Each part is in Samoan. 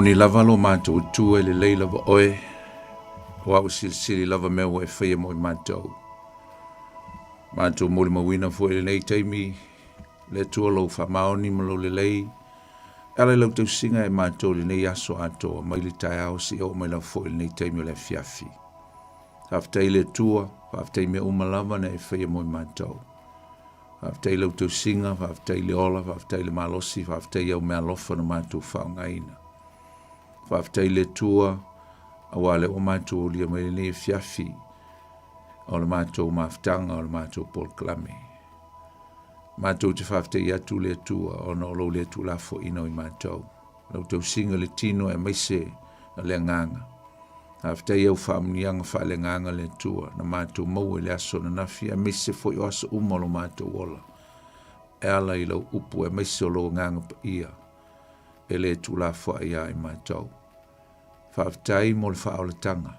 Moni lava lo matou Atua e lelei lava oe, o au silisili lava mea ua e faia mo i matou. Matou molimauina foi i lenei taimi, le Atua lou faamaoni ma lou lelei, e ala i lau tausiga e matou i lenei aso atoa, mai le taeao seia oo mai lava foi i lenei taimi o le afiafi. Faafetai i le Atua, faafetai mea uma lava na e faia mo i matou. Faafetai i lau tausiga, faafetai i le ola, faafetai i le malosi, faafetai i au meaalofa na matou faaaogaina. Faafetai i le Atua, aua lea ua matou aulia mai lenei afiafi o le matou mafutaga, o le matou polokalame. Matou te faafetai atu le Atua ona o lou le tuulafoaiina o i matou, lau tausiga i le tino aemaise o le agaga. Faafetai i au faamanuiaga faaleagaga le Atua na matou maua i le aso ananafi aemaise foi o aso uma o lo matou ola, e ala i lau upu aemaise o lou Agaga Paia e le tuulafoai ia i matou. Faafetai mo le faaolataga.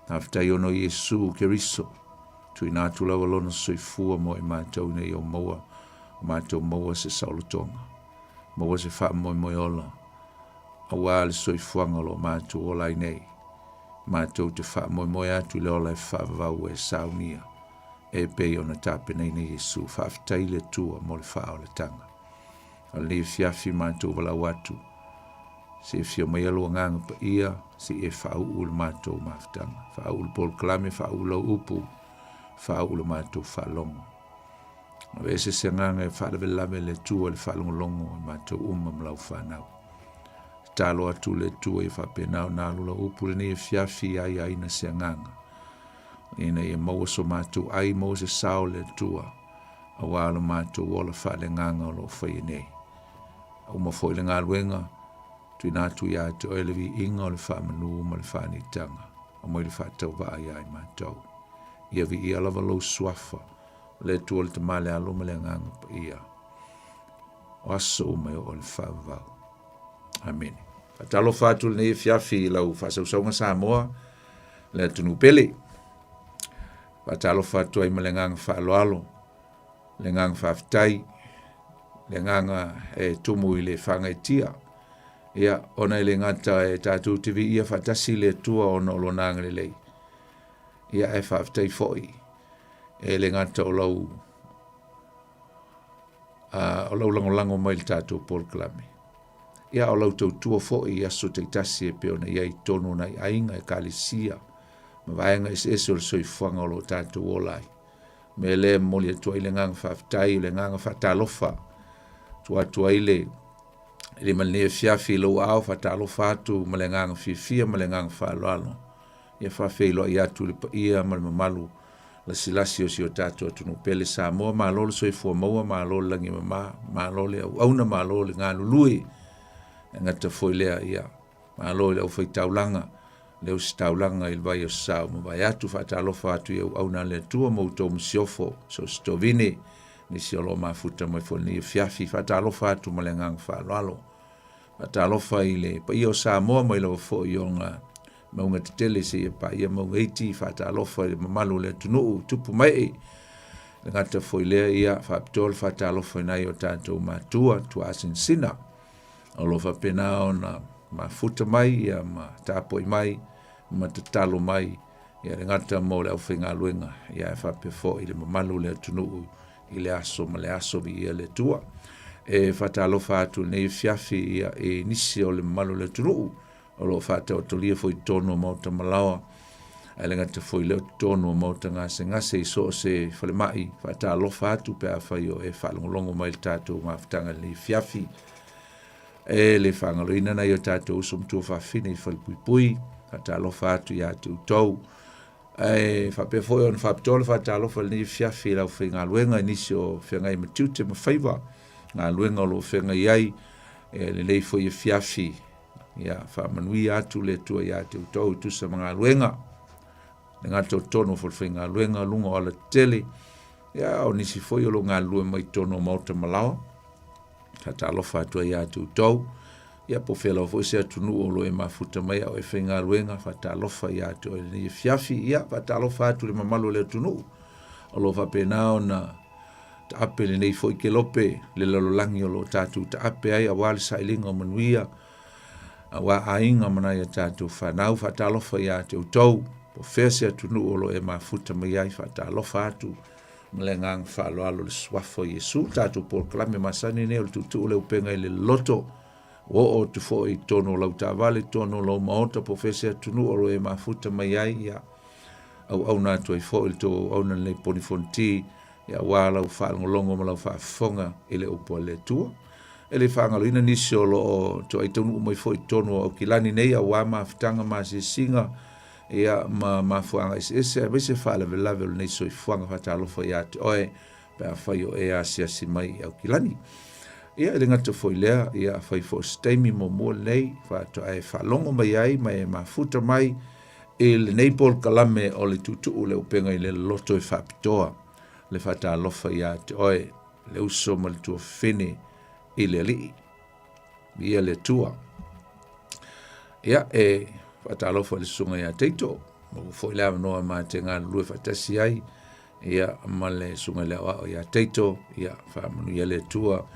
Faafetai ona o Iesu Keriso, tuuina atu lava lona soifua mo i matou ina ia maua, matou maua se saolotoga, maua se faamoemoe ola, aua le soifuaga o lo o matou ola ai nei. Matou te faamoemoe atu i le ola e faavavau e saunia, e pei ona tapenaina Iesu. Faafetai i le Atua mo le faaolataga. A o lenei afiafi matou valaau atu, se i afio mai lou Agaga Paia, se i e faauu le matou mafutaga, faauu le polokalame, faauu lau upu, faauu le matou faalogo. Aveese se agaga e faalavelave le Atua i le faalogologo i matou uma ma lau fanau. Tatalo atu le Atua ia faapena ona alu lau upu lenei afiafi ia aiaina se agaga, ina ia maua so matou ai, maua se sao le Atua, aua lo matou ola faaleagaga o lo o faia nei. A uma foi le galuega, tuuina atu ia te oe le viiga o le faamanu ma le faanitaga, aumai le faatauvaa ia i matou. Ia viia lava lou suafa, le Atua le Tama le Alo ma le Agaga Paia, o aso uma e oo i le faavavau. Amene. Faatalofa atu lenei afiafi i lau faasausauga Samoa, le atunuu pele. Faatalofa atu ai ma le agaga faaaloalo, le agaga faafetai, le agaga e tumu i le faagaeetia. Ia, ona e le gata e tatou te viia faatasi le Atua ona o lona agalelei. Ia, ae faafetai foi e le gata o lau o lau lagolago mai i le tatou polokalame. Ia, o lau tautua foi i aso taitasi e pei ona i ai i totonu o nai aiga, ekalesia, ma vaega eseese o le soifuaga o lo o tatou ola ai. O le mea lea e momoli atu ai le agaga faafetai, o le agaga faatalofa, tuu atu ai le lima i lenei afiafi i lou aao, faatalofa atu ma le agaga fiafia ma le agaga faaaloalo. Ia faafeiloai atu i le paia ma le mamalu lasilasi o si o tatou atunuu pele Samoa. Malo le soifua maua, malo le lagi e mama, malo le auauna, malo le galulue. E gata foi lea, ia, malo i le aufai-taulaga, le ositaulaga i le vai o Sasao ma vae atu. Faatalofa atu i auauna a le Atua ma outou masiofo, so o se tovine, nisi o lo o mafuta mai foi i lenei afiafi. Faatalofa atu ma le agaga faaaloalo. Faatalofa i le paia o Samoa mai lava foi i ona mauga tetele seia paia mauga iti. Faatalofa i le mamalu o le atunuu tupu mae. Le gata foi lea, ia faapitoa le faatalofa i nai o tatou matua tuaasinsina o lo o faapena ona mafuta mai ia ma tapuai mai ma tatalo mai ia le gata mo le aufaigaluega ia ae faapea foi le mamalu o le atunuu i le aso ma le aso. Viia le Atua. E faatalofa atu i lenei afiafi ia i nisi o le mamalu o le atunuu o lo o faataotolia foi i totonu o Maota Malaoa, ae le gata foi lea o totonu o Maota Gasegase i so o se falemai. Faatalofa atu pe afai o e faalogologo mai i le tatou mafutaga i lenei afiafi. E le faagaloina nai o tatou uso ma tuafafine i Falepuipui. Faatalofa atu ia te outou. Ae faapea foi ona faapitoa le faatalofa i lenei afiafi i le aufaigaluega i nisi o feagai ma tiute ma faiva, galuega o lo o feagai ai e lenei foi afiafi. Ia faamanuia atu le Atua ia te outou i tusa ma galuega, le gata o totonu o falefaigaluega, luga o alatetele, ia o nisi foi o lo o galulue mai totonu o maota ma laoa. Faatalofa atu ai ia te outou. Ia po o fea lava foi se atunuu o lo o e mafuta mai a o e faigaluega, faatalofa ia te oe i lenei afiafi. Ia, faatalofa atu i le mamalu o le atunuu o lo o faapena ona taape lenei foi kelope le lalolagi o lo o tatou taape ai aua le sailiga o manuia. Aua aiga ma nai a tatou fanau, faatalofa ia te outou, po o fea se atunuu o lo o e mafuta mai ai, faatalofa atu ma le agaga faaaloalo i le Suafa o Iesu. Le tatou polokalame masani nei o le Tuutuu le Upega i le Loto, ua oo atu foi i totonu o lau taavale, totonu o lou maota, po o fea se atunuu o lo o e mafuta mai ai, ia auauna atu ai foi le tou auauna lenei Poni Fonoti, ia aua lau faalogologo ma lau faafofoga i le upu a le Atua. E le faagaloina nisi o lo o toai taunuu mai foi i totonu o Aukilani nei aua mafutaga ma asiasiga ia ma mafuaaga eseese aemaise faalavelave o lenei soifuaga faatalofa ia te oe pe afai o e asiasi mai i Aukilani. Ia e le gata foi lea, ia afai foi o se taimi muamua lenei faatoa e faalogo mai ai ma e mafuta mai i lenei polokalame o le Tuutuu le Upega i le Loto e faapitoa le faatalofa ia te oe, le uso ma le tuafafine i le Alii. Viia le Atua. Ia, e faatalofa i le susuga ia Teito, maua foi le avanoa ma te galulue faatasi ai, ia, ma le susuga i le aoao ia Teito, ia, faamanuia le Atua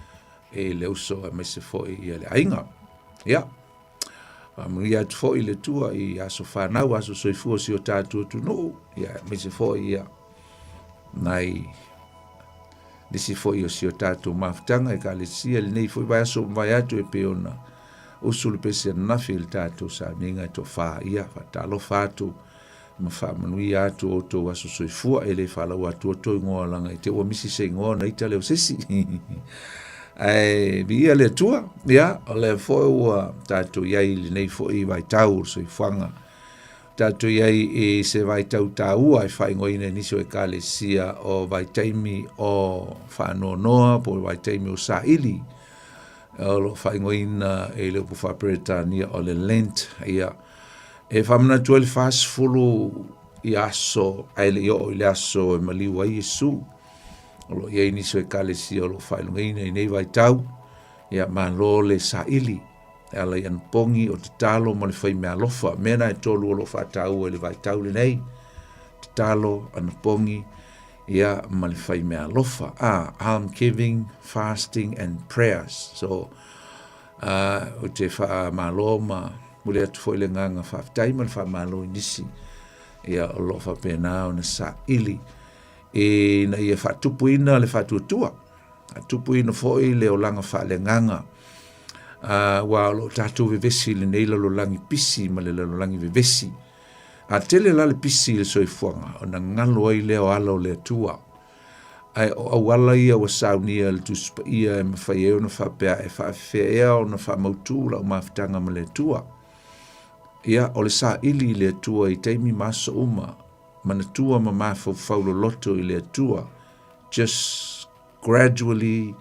i le uso aemaise foi ia le aiga. Ia, faamanuia atu foi le Atua i aso fanau, aso soifua o si o tatou atunuu, ia, aemaise foi ia nai nisi foi o si o tatou mafutaga ekalesia i lenei foi vaiaso ua mavae atu e pei ona usu le pese ananafi i le tatou sauniga e toafa. Ia, faatalofa atu ma faamanuia atu outou aso soifua. E le faalaua atu outou igoa leaga i te ua misi se igoa ona ita lea o se isi. Ae viia le Atua, ia, o lea foi ua tatou i ai i lenei foi vaitau o le soifuaga. Tatou i ai i se vaitau taua e faaigoaina e nisi o ekalesia o vaitaimi o faanoanoa po o vaitaimi o saili o lo o faaigoaina i le upu faa-Peretania o le Lent. Ia, e faamanatu ai le 40 i aso ae le i oo i le aso e maliu ai Iesu. O lo o i ai nisi o ekalesia o lo o faailogaina i nei vaitau. Ia, malo le saili. E ala i anapogi, o tatalo ma le fai meaalofa. Mea na e tolu o lo o faataua i le vaitau lenei, tatalo, anapogi, ia, ma le fai meaalofa. Ah, almsgiving, fasting and prayers. So, ou te faamalo ma momoli atu foi le agaga faafetai ma le faamalo i nisi ia o lo o faapena ona saili ina ia faatupuina le faatuatua. Faatupuina foi le olaga faaleagaga, aua o lo o tatou vevesi i lenei lalolagi pisi ma le lalolagi vevesi. A tele la le pisi i le soifuaga, ona galo ai lea o ala o le Atua. Ae o auala ia ua saunia e le Tusi Paia e mafai ai ona faapea e faafefea ea ona faamautu lau mafutaga ma le Atua. Ia, o le saili i le Atua i taimi ma aso uma, manatua ma mafaufau loloto i le Atua, just gradually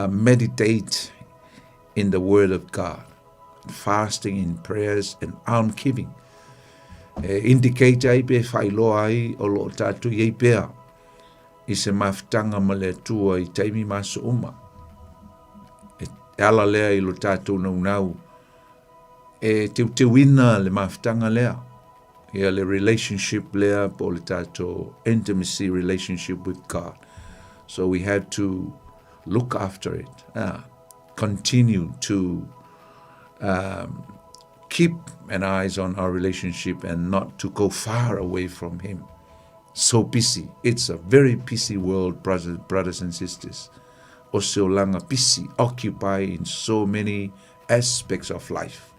meditate in the word of God, fasting in prayers and almsgiving. E indicate ai pe faailoa ai o lo o tatou i ai pea i se mafutaga ma le Atua i taimi ma aso uma. E ala lea i lo tatou naunau e teuteuina le mafutaga lea. Ia le relationship lea po o le tatou intimacy relationship with God. So we have to look after it. Continue to keep an eyes on our relationship and not to go far away from him. So busy. It's a very busy world, brothers and sisters. O se olaga busy, occupy in so many aspects of life.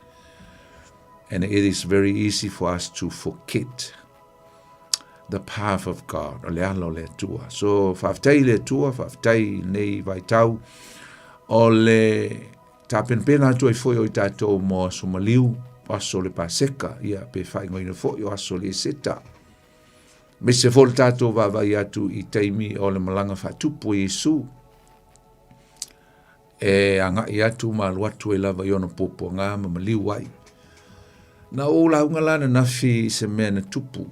And it is very easy for us to forget the path of God, o le ala o le Atua. So, faafetai i le Atua, faafetai i lenei vaitau, o le tapenapena atu ai foi o i tatou mo aso maliu, o aso o le Paseka, ia, pe faaigoaina foi o aso o le Eseta. Aemaise foi le tatou vaavaai atu i taimi o le malaga faatupu o Iesu, e agai atu ma alu atu ai lava i ona puapuaga ma maliu ai. Na ou lauga la ananafi i se mea na tupu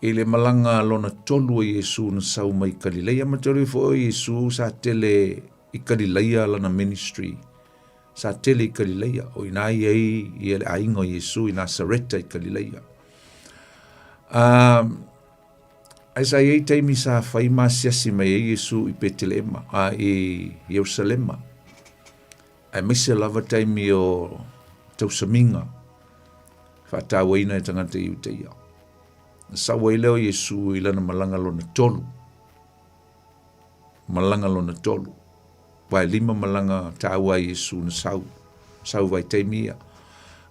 i le malaga lona tolu o Iesu na sau mai Kalileia. Manatua foi o Iesu sa tele i Kalileia lana ministry, sa tele i Kalileia, o i ina i ai ia le aiga o Iesu i Nasareta i Kalileia. Ae sa i ai taimi sa fai ma asiasi mai ai Iesu i Petelehema, a i Ierusalema. Aemaise lava taimi o tausamiga faatauaina e tagata Iutaia. Na sau ai lea o Iesu i lana malaga lona tolu. Malaga lona tolu. Aua e lima malaga taua a Iesu na sau, sau vaitaimi ia.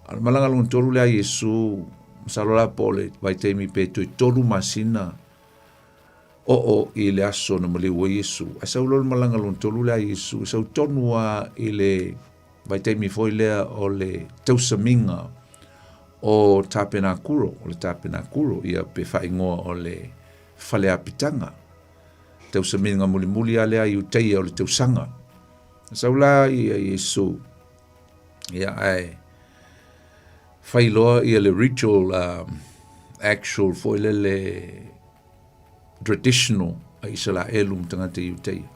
A o le malaga lona tolu lea a Iesu, masalo la po o le vaitaimi pe toe tolu masina oo i le aso na maliu ai Iesu. Ae sau loa le malaga lona tolu lea a Iesu, e sau tonu lava i le vaitaimi foi lea o le tausamiga o Tapenakuro, o le Tapenakuro, ia pe faaigoa o le faleapitaga. Tausamiga mulimuli lava lea a Iutaia o le tausaga. Na sau la ia Iesu, ia ae fai loa ia le ritual um, actual foi lele traditional a Isaraelu ma tagata Iutaia.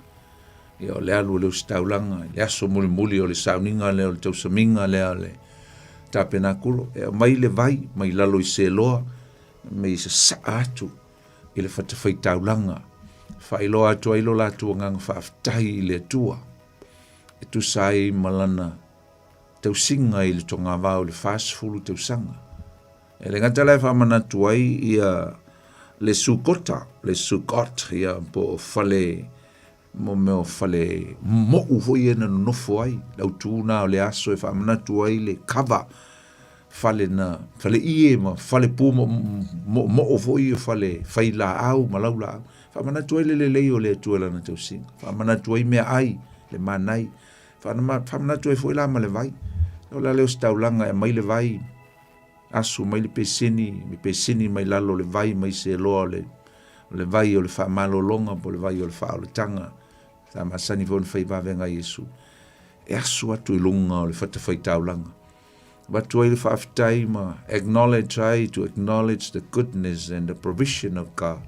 Ia o le alu o le ositaulaga i le aso mulimuli o le sauniga lea o le tausamiga lea o le tapenakulo, e aumai le vai mai lalo i Seloa me i sasaa atu i le fatafaitaulaga, faailoa atu ai lo latou agaga faafetai i le Atua e tusa ai ma lana tausiga i le togavao i le 40 tausaga. E le gata la e faamanatu ai ia le Sukota, le Sukot, ia po o fale, mo mea o fale mo'u foi ia na nonofo ai, le autū na o le aso e faamanatu ai le kava, fale na, fale ie ma fale pu mo'omo'o foi ia, fale fai laau ma lau laau. Faamanatu ai le lelei o le Atua i lana tausiga, faamanatu ai meaai, le manai, faamanatu ai foi la ma le vai. O le a le ositaulaga e aumai le vai, Asu mai le peseni, le peseni mai lalo o le vai mai Seloa o le, o le vai o le faamalologa po o le vai o le faaolataga. Sa masani foi ona fai vavega a Iesu. E asu atu i luga o le fatafaitaulaga. Avatu ai le faafetai ma acknowledge ai, to acknowledge the goodness and the provision of God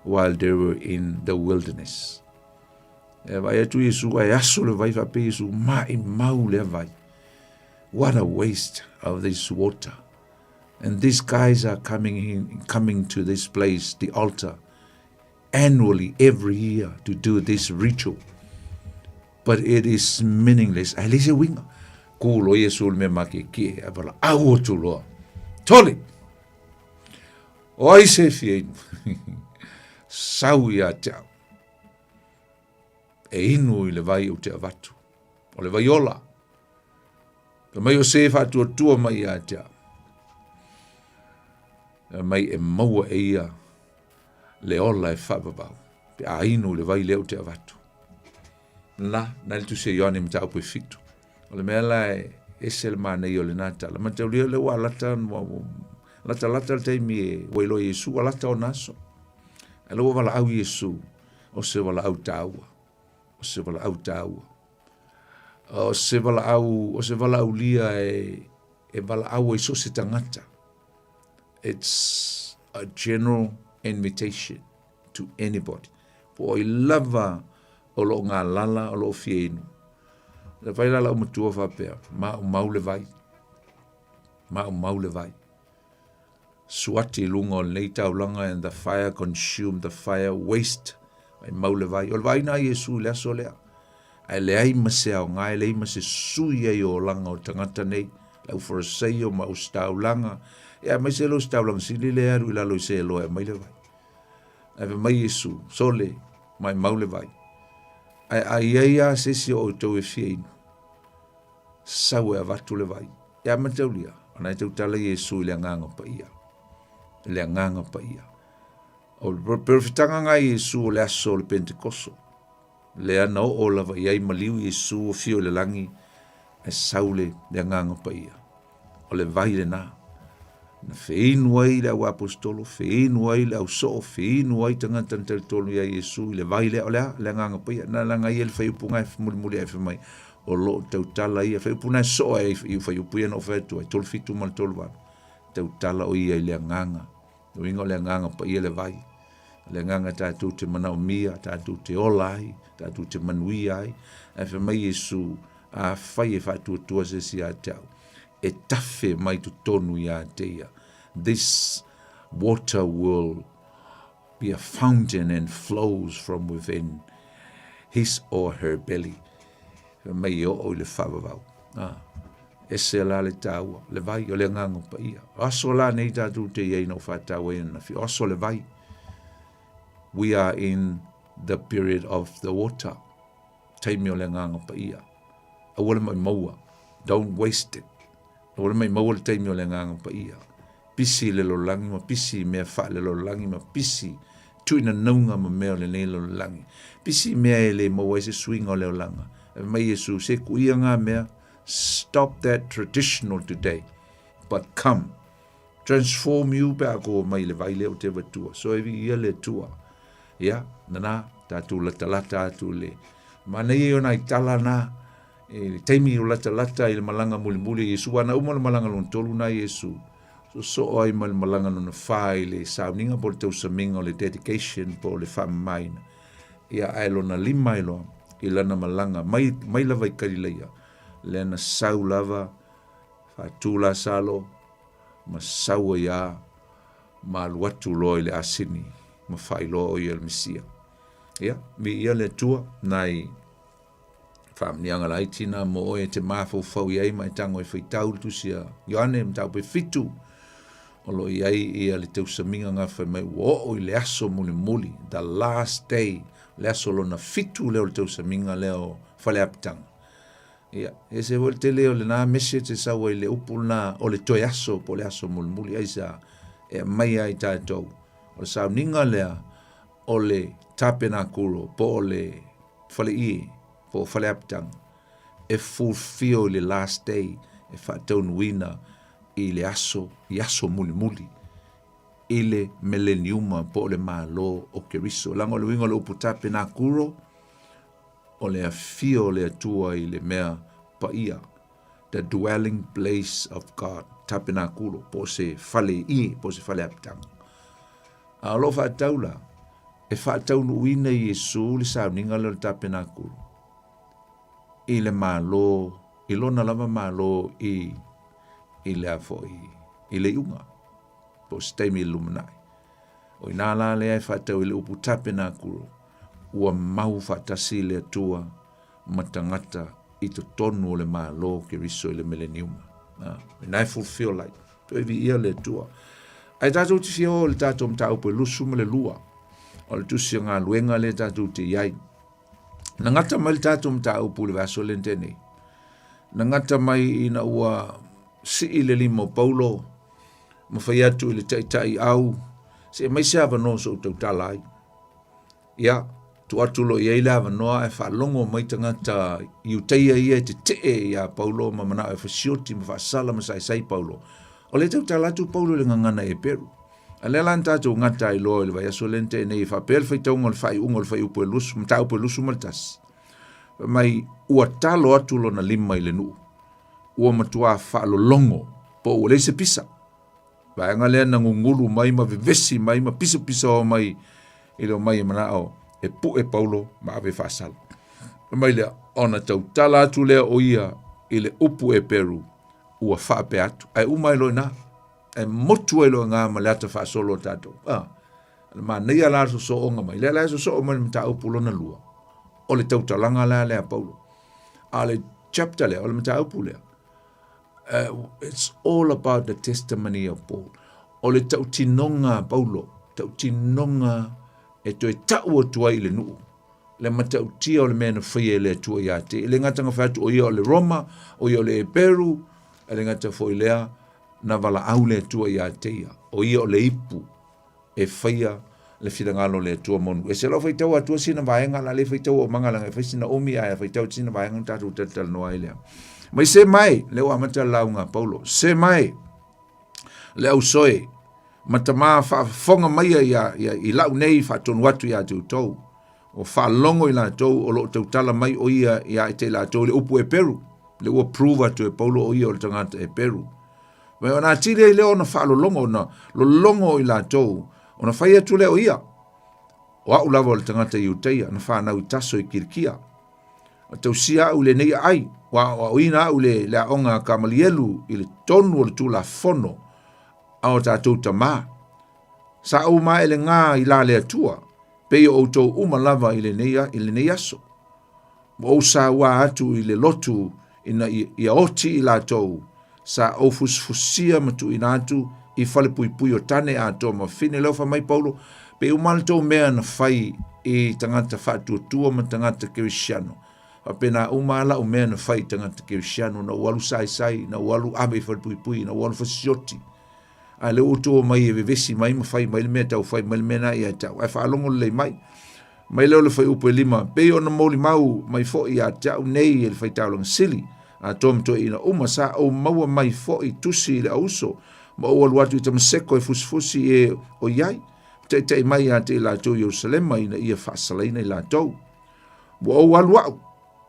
while they were in the wilderness. E vaai atu Iesu, ae aso le vai faapea Iesu, maimau lea vai. What a waste of this water. And these guys are coming in, coming to this place, the altar, annually every year to do this ritual. But it is meaningless. Ae leai se uiga. Kū loa Iesu i le mea makiekie, ae valaau atu loa. Toli! O ai se fia inu? Sau ia te au. E inu i le vai ou te avatu. O le vai ola. Fai mai o se e faatuatua mai ia te au. Fai mai e maua e ia le ola e faavavau, pe a inu i le vai lea ou te avatu. La, na le tusi a Ioane mataupu e fitu. O le mea la e ese le manaia o lena tala. Mataulia lea ua lata, lata lata le taimi e ua iloa Iesu, ua lata ona aso. Ae lea ua valaau Iesu, o se valaau taua. O se valaau taua. O se valaau, o se valaaulia e, e valaau ai so o se tagata. It's a general invitation to anybody. Po o ai lava o lo o galala o lo o fia inu. Na fai la lau matua faapea, maumau le vai. Maumau le vai. Suati i luga o lenei taulaga and the fire consumed the fire waste. Maumau le vai. O le vaaiga a Iesu i le aso lea. Ae leai ma se aoga, e leai ma se sui ai o olaga o tagata nei, le aufarasaio ma ositaulaga, ia aemaise le ositaulaga sili lea e alu i lalo i Seloa e aumai le vai. Ae fai mai Iesu, Sole, maimau le vai. Ae a i ai lava se isi o outou e fia inu, sau e avatu le vai. Ia mataulia, o na e tautala Iesu i le Agaga Paia. I le Agaga Paia. O le perofetaga nga Iesu o le aso o le Pentekoso. Lea na oo lava i ai maliu Iesu afio i le lagi, ae sau le, le Agaga Paia. O le vai lena. Na feinu ai le auaposetolo, feinu ai le ausoo, feinu ai tagata na talitonu ia Iesu i le vai lea. O le a? Le Agaga Paia. Na laga ia le faiupu na e mulimuli ae fai mai, o lo o tautala ia. Faiupu na e soo ai i faiupu ia na ou fai atu ai, 37 ma le 38. Tautala o ia i le Agaga. Le uiga o le Agaga Paia le vai. O le agaga tatou te manaomia, tatou te ola ai, tatou te manuia ai. Ae fai mai Iesu, afai e faatuatua se isi ia te au, e tafe mai totonu ia te ia. This water will be a fountain and flows from within his or her belly. Fai mai e oo i le faavavau. Ah. Ese la le taua, le vai o le Agaga Paia. O aso la nei tatou te i ai na ou faataua ai ananafi, o aso o le vai. We are in the period of the water. Taimi o le Agaga Paia. Aua le maimaua. Don't waste it. Aua le maimaua le taimi o le Agaga Paia. Pisi i le lalolagi ma pisi i mea faale-lalolagi ma pisi tuinanauga ma mea o lenei lalolagi. Pisi i mea e le maua ai se suiga o le olaga. Fai mai Iesu, se kuia ngā mea, stop that traditional today, but come. Transform you pe a ko mai le vai lea o te avatua. So e viia le Atua. Ia, nana, tatou latalata atu le manaia o nai tala na, i le taimi o latalata i le malaga mulimuli a Iesu, aua na uma le malaga lona tolu na Iesu, soosoo ai ma le malaga lona fa i le sauniga po o le tausamiga o le dedication po o le faamamaina. Ia, ae lona lima ai loa i lana malaga mai, mai lava i Kalileia, lea na sau lava, faatu Lasalo, ma sau ai a, ma alu atu loa i le asini, ma faailoa o ia le Mesia. Ia, viia le Atua, nai Faamanuiaga laiti na mo oe e te mafaufau i ai ma e tago e faitau le tusi a Ioane mataupu e fitu o lo o i ai ia le tausamiga na fai mai ua oo i le aso mulimuli, the last day, le aso lona fitu lea o le tausamiga lea o Faleapitaga. Ia, e ese foi le tele o lena message e sau ai le upu lena o le toe aso po o le aso mulimuli, aisea e aumai ai tatou. O le sauniga lea o le tapenakulo po o le faleie po o faleapitaga e fulfill i le last day e faataunuuina i le aso i aso mulimuli i le meleniuma po o le Malo o Keriso. Leaga o le uiga o le upu tapenakuro o le afio o le Atua i le mea paia, the dwelling place of God, tapenakulo po o se faleie po o se faleapitaga. A o lo o faatau la, e faataunuuina e Iesu le sauniga lea o le tapenakulu i le Malo, i lona lava Malo i, i le a foi, i le iuga, po o se taimi i le lumanai. O ina la lea e faatau i le upu tapenakulu, ua mau faatasi le Atua ma tagata i totonu o le Malo o Keriso i le Mileniuma. Ina e fulfill ai. Toe viia le Atua. Ae tatou te fia o i le tatou mataupu e 22 o le tusi o galuega lea tatou te i ai. Na gata mai le tatou mataupu i le vaiaso lea na tea nei. Na gata mai ina ua sii le lima o Paulo ma fai atu i le taitai au, se aumai se avanoa se i ou tautala ai. Ia, tuu atu loa i ai le avanoa ae faalogo mai tagata Iutaia ia e tetee iā Paulo ma manao e fasioti ma faasala ma saisai Paulo. O lea e tautala atu Paulo i le gagana Eperu. A lea la na tatou gata ai loa i le vaiaso lea na tea nei e faapea le faitauga o le faaiuga o le fuaiupu e lusu, mataupu e 21. Fai mai, ua talo atu lona lima i le nuu, ua matuā faalologo po ua leai se pisa. Vaega lea na gugulu mai ma vevesi mai ma pisapisaoa mai i le omai e manao e pu'e Paulo ma ave faasala. Fai mai lea, ona tautala atu lea o ia i le upu Eperu, ua faapea atu. Ae uma ai loa i ina, ae motu ai loa i ina ma le ata faasolo a tatou. Ah, le manaia la le sosooga mai. Lea la e sosoo mai le mataupu lona lua, o le tautalaga la lea a Paulo. A o le chapter lea, o le mataupu lea, It's all about the testimony of Paul. O le tautinoga a Paulo, tautinoga e toe tau atu ai i le nuu, le matautia o le mea na faia e le Atua ia te. E le gata na fai atu o ia o le Roma, o ia o le Eperu, e le gata foi lea, na valaau le Atua ia te ia. O ia o le ipu e faia le finagalo o le Atua mo nuu ese. Lau faitau atua sina vaega, la le faitau o manga langa e fai sina umi ae faitau sina vaega na tatou talatalanoa ai lea. Mai se mai, le ua amata le lauga a Paulo, se mai le au soe, ma tamā faafofoga maia ia, ia, i lau nei faatonu atu ia te outou. Ua faalogo i latou o lo o tautala mai o ia ia te i latou i le upu Eperu, le ua prove atu e Paulo o ia o le tagata Eperu. Mai ona atili ai lea ona faalologo, ona lologo i latou, ona fai atu lea o ia, o au lava o le tagata Iutaia, na fanau i Taso i Kilikia. A tausia au i lenei aai, ua aoaoina au i le aoga a Kamalielu i le tonu o le Tulafono a o tatou tamā. Sa ou maelegā i la le Atua, pei o outou uma lava i lenei, i lenei aso. Ua ou sauā atu i le lotu Ina ia oti i latou, sa ou fusifusia ma tuuina atu i falepuipui o tane atoa ma fine. Lea ua fai mai Paulo, Pei uma le tou mea na fai i tagata faatuatua ma tagata kerisiano, faapena uma lava lau mea na fai i tagata kerisiano, na ou alu saisai, na ou alu ave i falepuipui, na ou alu fasioti. A lea ua outou omai e vevesi mai ma fai mai le mea tau fai mai le mea na ia te au. Ae faalogo lelei mai. Mai lea o le fuaiupu e lima, pei ona molimau mai foi ia te au nei e le faitaulaga sili, atoa ma toeaiina uma, sa ou maua mai foi tusi i le auuso, ma ou alu atu i Tamaseko e fusifusi e o i ai, taitai mai ia te i latou i Ierusalema ina ia faasalaina i latou. Ua ou alu au,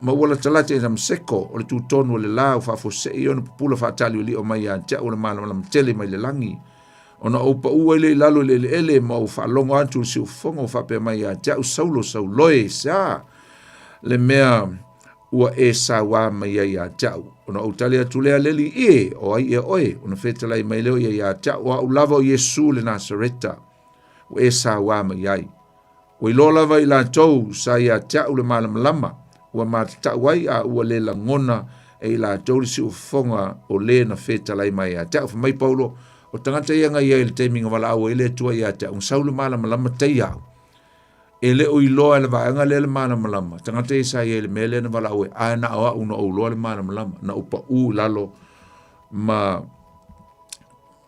ma ua latalata i Damaseko, o le tutonu o le la ua faafuasei ona pupula faataliolio mai ia te au o le malamalama tele mai le lagi. Ona ou pau ai lea i lalo i le eleele ma ou faalogo atu i le siufofoga ua faapea mai ia te au, Saulo, Saulo e, sea le mea ua e sauā mai ai ia te au? Ona ou tali atu lea, Le Alii e, o ai ea oe? Ona fetalai mai lea o ia ia te au, O au lava o Iesu le Nasareta, ua e sauā mai ai. Ua iloa lava i latou sa ia te au le malamalama, ua matatau ai a ua le lagona e i latou le siufofoga o le na fetalai mai ia te au. Fai mai Paulo, o tagata ia na i ai i le taimi na valaau ai le Atua ia te au, na sau le malamalama tai au. E le o iloa e le vaega lea le malamalama, tagata ia sa i ai i le mea lea na valaau ai, ae na o au na ou iloa le malamalama, na ou pau i lalo ma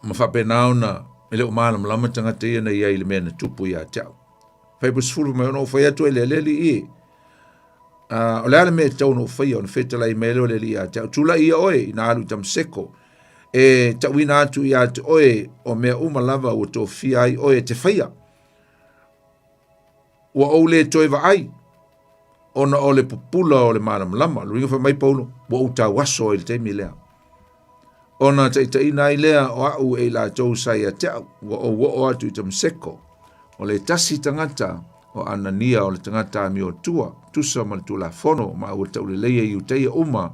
ma faapena ona e le o malamalama tagata ia na i ai i le mea na tupu ia te au. Fai 10 mai ona ou fai atu ai le aleli i, uh, o le a le mea e tatau ona ou faia ona fetalai mai lea o le alii ia te au. Tulai ia oe ina alu i Tamaseko, e tauina atu ia te oe o mea uma lava ua tofia ai oe e te faia. Ua ou le toe vaai, ona o le pupula o le malamalama. Luiga fai mai Paulo, ua ou tauaso ai i le taimi lea. Ona taitaiina ai lea o au e i latou sa ia te au, ua ou oo atu i Tamaseko. O le tasi tagata o Anania o le tagata amiotua, tusa ma le Tulafono, ma ua tauleleia i Iutaia uma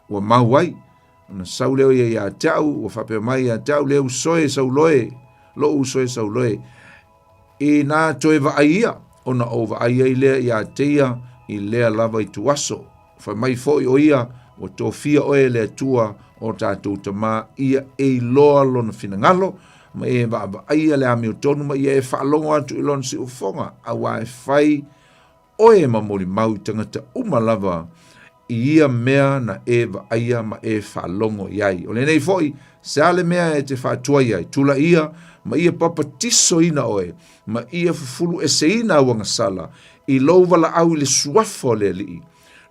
ua mau ai. Ona sau lea o ia ia te au, ua faapea mai ia te au, le uso e Saulo e, lou uso e Saulo e. Inā toe vaai ia, ona ou vaai ai lea ia te ia i lea lava ituaso. Fai mai foi o ia, ua tofia oe e le Atua o tatou tamā ia e iloa lona finagalo, ma e vaavaaia le amiotonu ma ia e faalogo atu i lona siufofoga, auā e fai oe ma molimau i tagata uma lava i ia mea na e vaaia ma e faalogo i ai. O lenei foi, se a le mea e te faatuai ai, tulai ia ma ia papatisoina oe, ma ia fufulu eseina au agasala i lou valaau i le suafa o le Alii.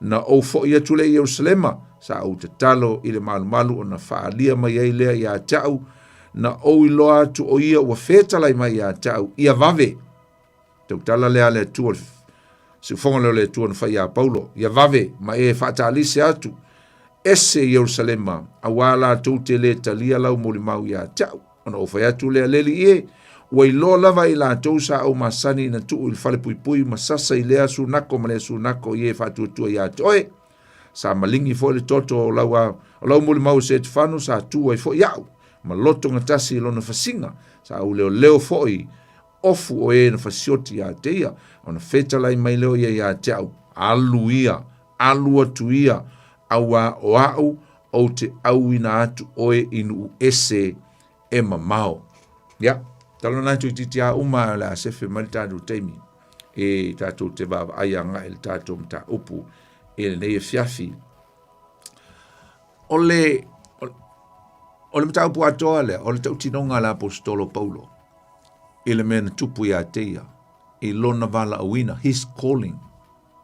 Na ou foi atu lea i Ierusalema, sa ou tatalo i le malumalu ona faaalia mai ai lea ia te au, na ou iloa atu o ia ua fetalai mai ia te au, ia vave. Tautala lea a le Atua, siufofoga lea o le Atua na fai iā Paulo, ia vave ma e faatalise atu, ese i Ierusalema, auā latou te lē talia lau molimau ia te au. Ona ou fai atu lea, Le Alii e, ua iloa lava e i latou sa ou masani ina tuu i le falepuipui ma sasa i lea sunako ma lea sunako i e faatuatua ia te oe. Sa maligi foi le toto o lau, a, o lau molimau e Setefano sa tu ai foi au, ma loto gatasi i lona fasiga, sa ou leoleo foi ofu o e na fasioti ia te ia, ona fetalai mai lea o ia ia te au, Alu ia, alu atu ia, auā o au ou te auina atu oe i nuu ese e mamao. Ia, talanoa atu itiiti a uma o le a sefe mai le tatou taimi e tatou te vaavaai agai i le tatou mataupu i lenei afiafi. O le, o le mataupu atoa lea, o le tautinoga a le aposetolo Paulo i le mea na tupu ia te ia, i lona valaauina, his calling,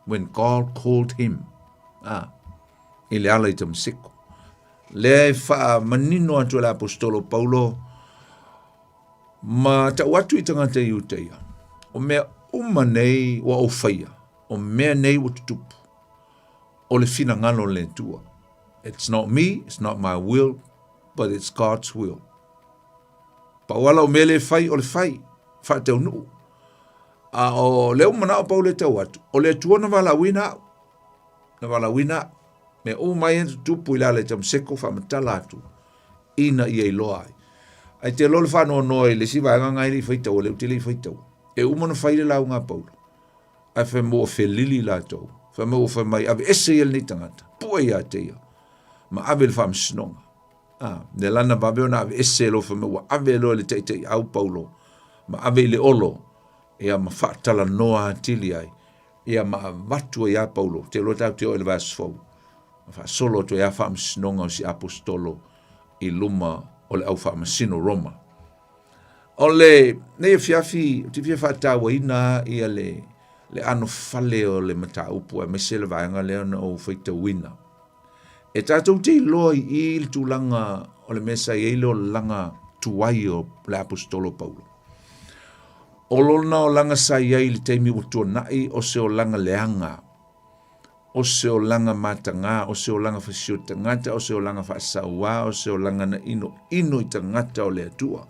when God called him, ah, i le ala i Tamaseko. Lea e faamanino atu e le aposetolo Paulo, ma tau atu i tagata i Iutaia, o mea uma nei ua ou faia, o mea nei ua tutupu, o le finagalo o le Atua. It's not me, it's not my will, but it's God's will. Pau ala o mea le fai, o le fai, faataunuu. A o lea ua manao Paulo e tau atu, o le Atua na valaauina au, na valaauina au. Mea uma ia na tutupu i le ala i Tamaseko faamatala atu ina ia iloa ai. Ae te iloa le faanoanoa i le isi vaega na e le i faitaua, lea ou te le i faitaua. E uma ona fai le lauga a Paulo, ae fai mai ua felili latou, fai mai ua fai mai, aveese ia lenei tagata, pue ia te ia. ma ave i le faamasinoga. A, le lana vave ona ave ese loa fai mai ua ave loa le taitaiau Paulo ma ave i le olo, ia ma faatalanoa atili ai, ia ma avatu ai ia Paulo, te iloa tatou te oo i le vaiaso fou, ma faasolo atu ai lava faamasinoga o si aposetolo i luma o le au faamasino Roma. O le nei afiafi, ou te fia faatauaina ia le, le anofale o le mataupu aemaise le vaega lea na ou faitauina. E tatou te iloa i i le tulaga o le mea sa i ai le olaga tuai o le aposetolo Paulo. O lona olaga sa i ai i le taimi ua tuanai o se olaga leaga, o se olaga matagā, o se olaga fasio tagata, o se olaga faasauā, o se olaga na inoino i tagata o le Atua.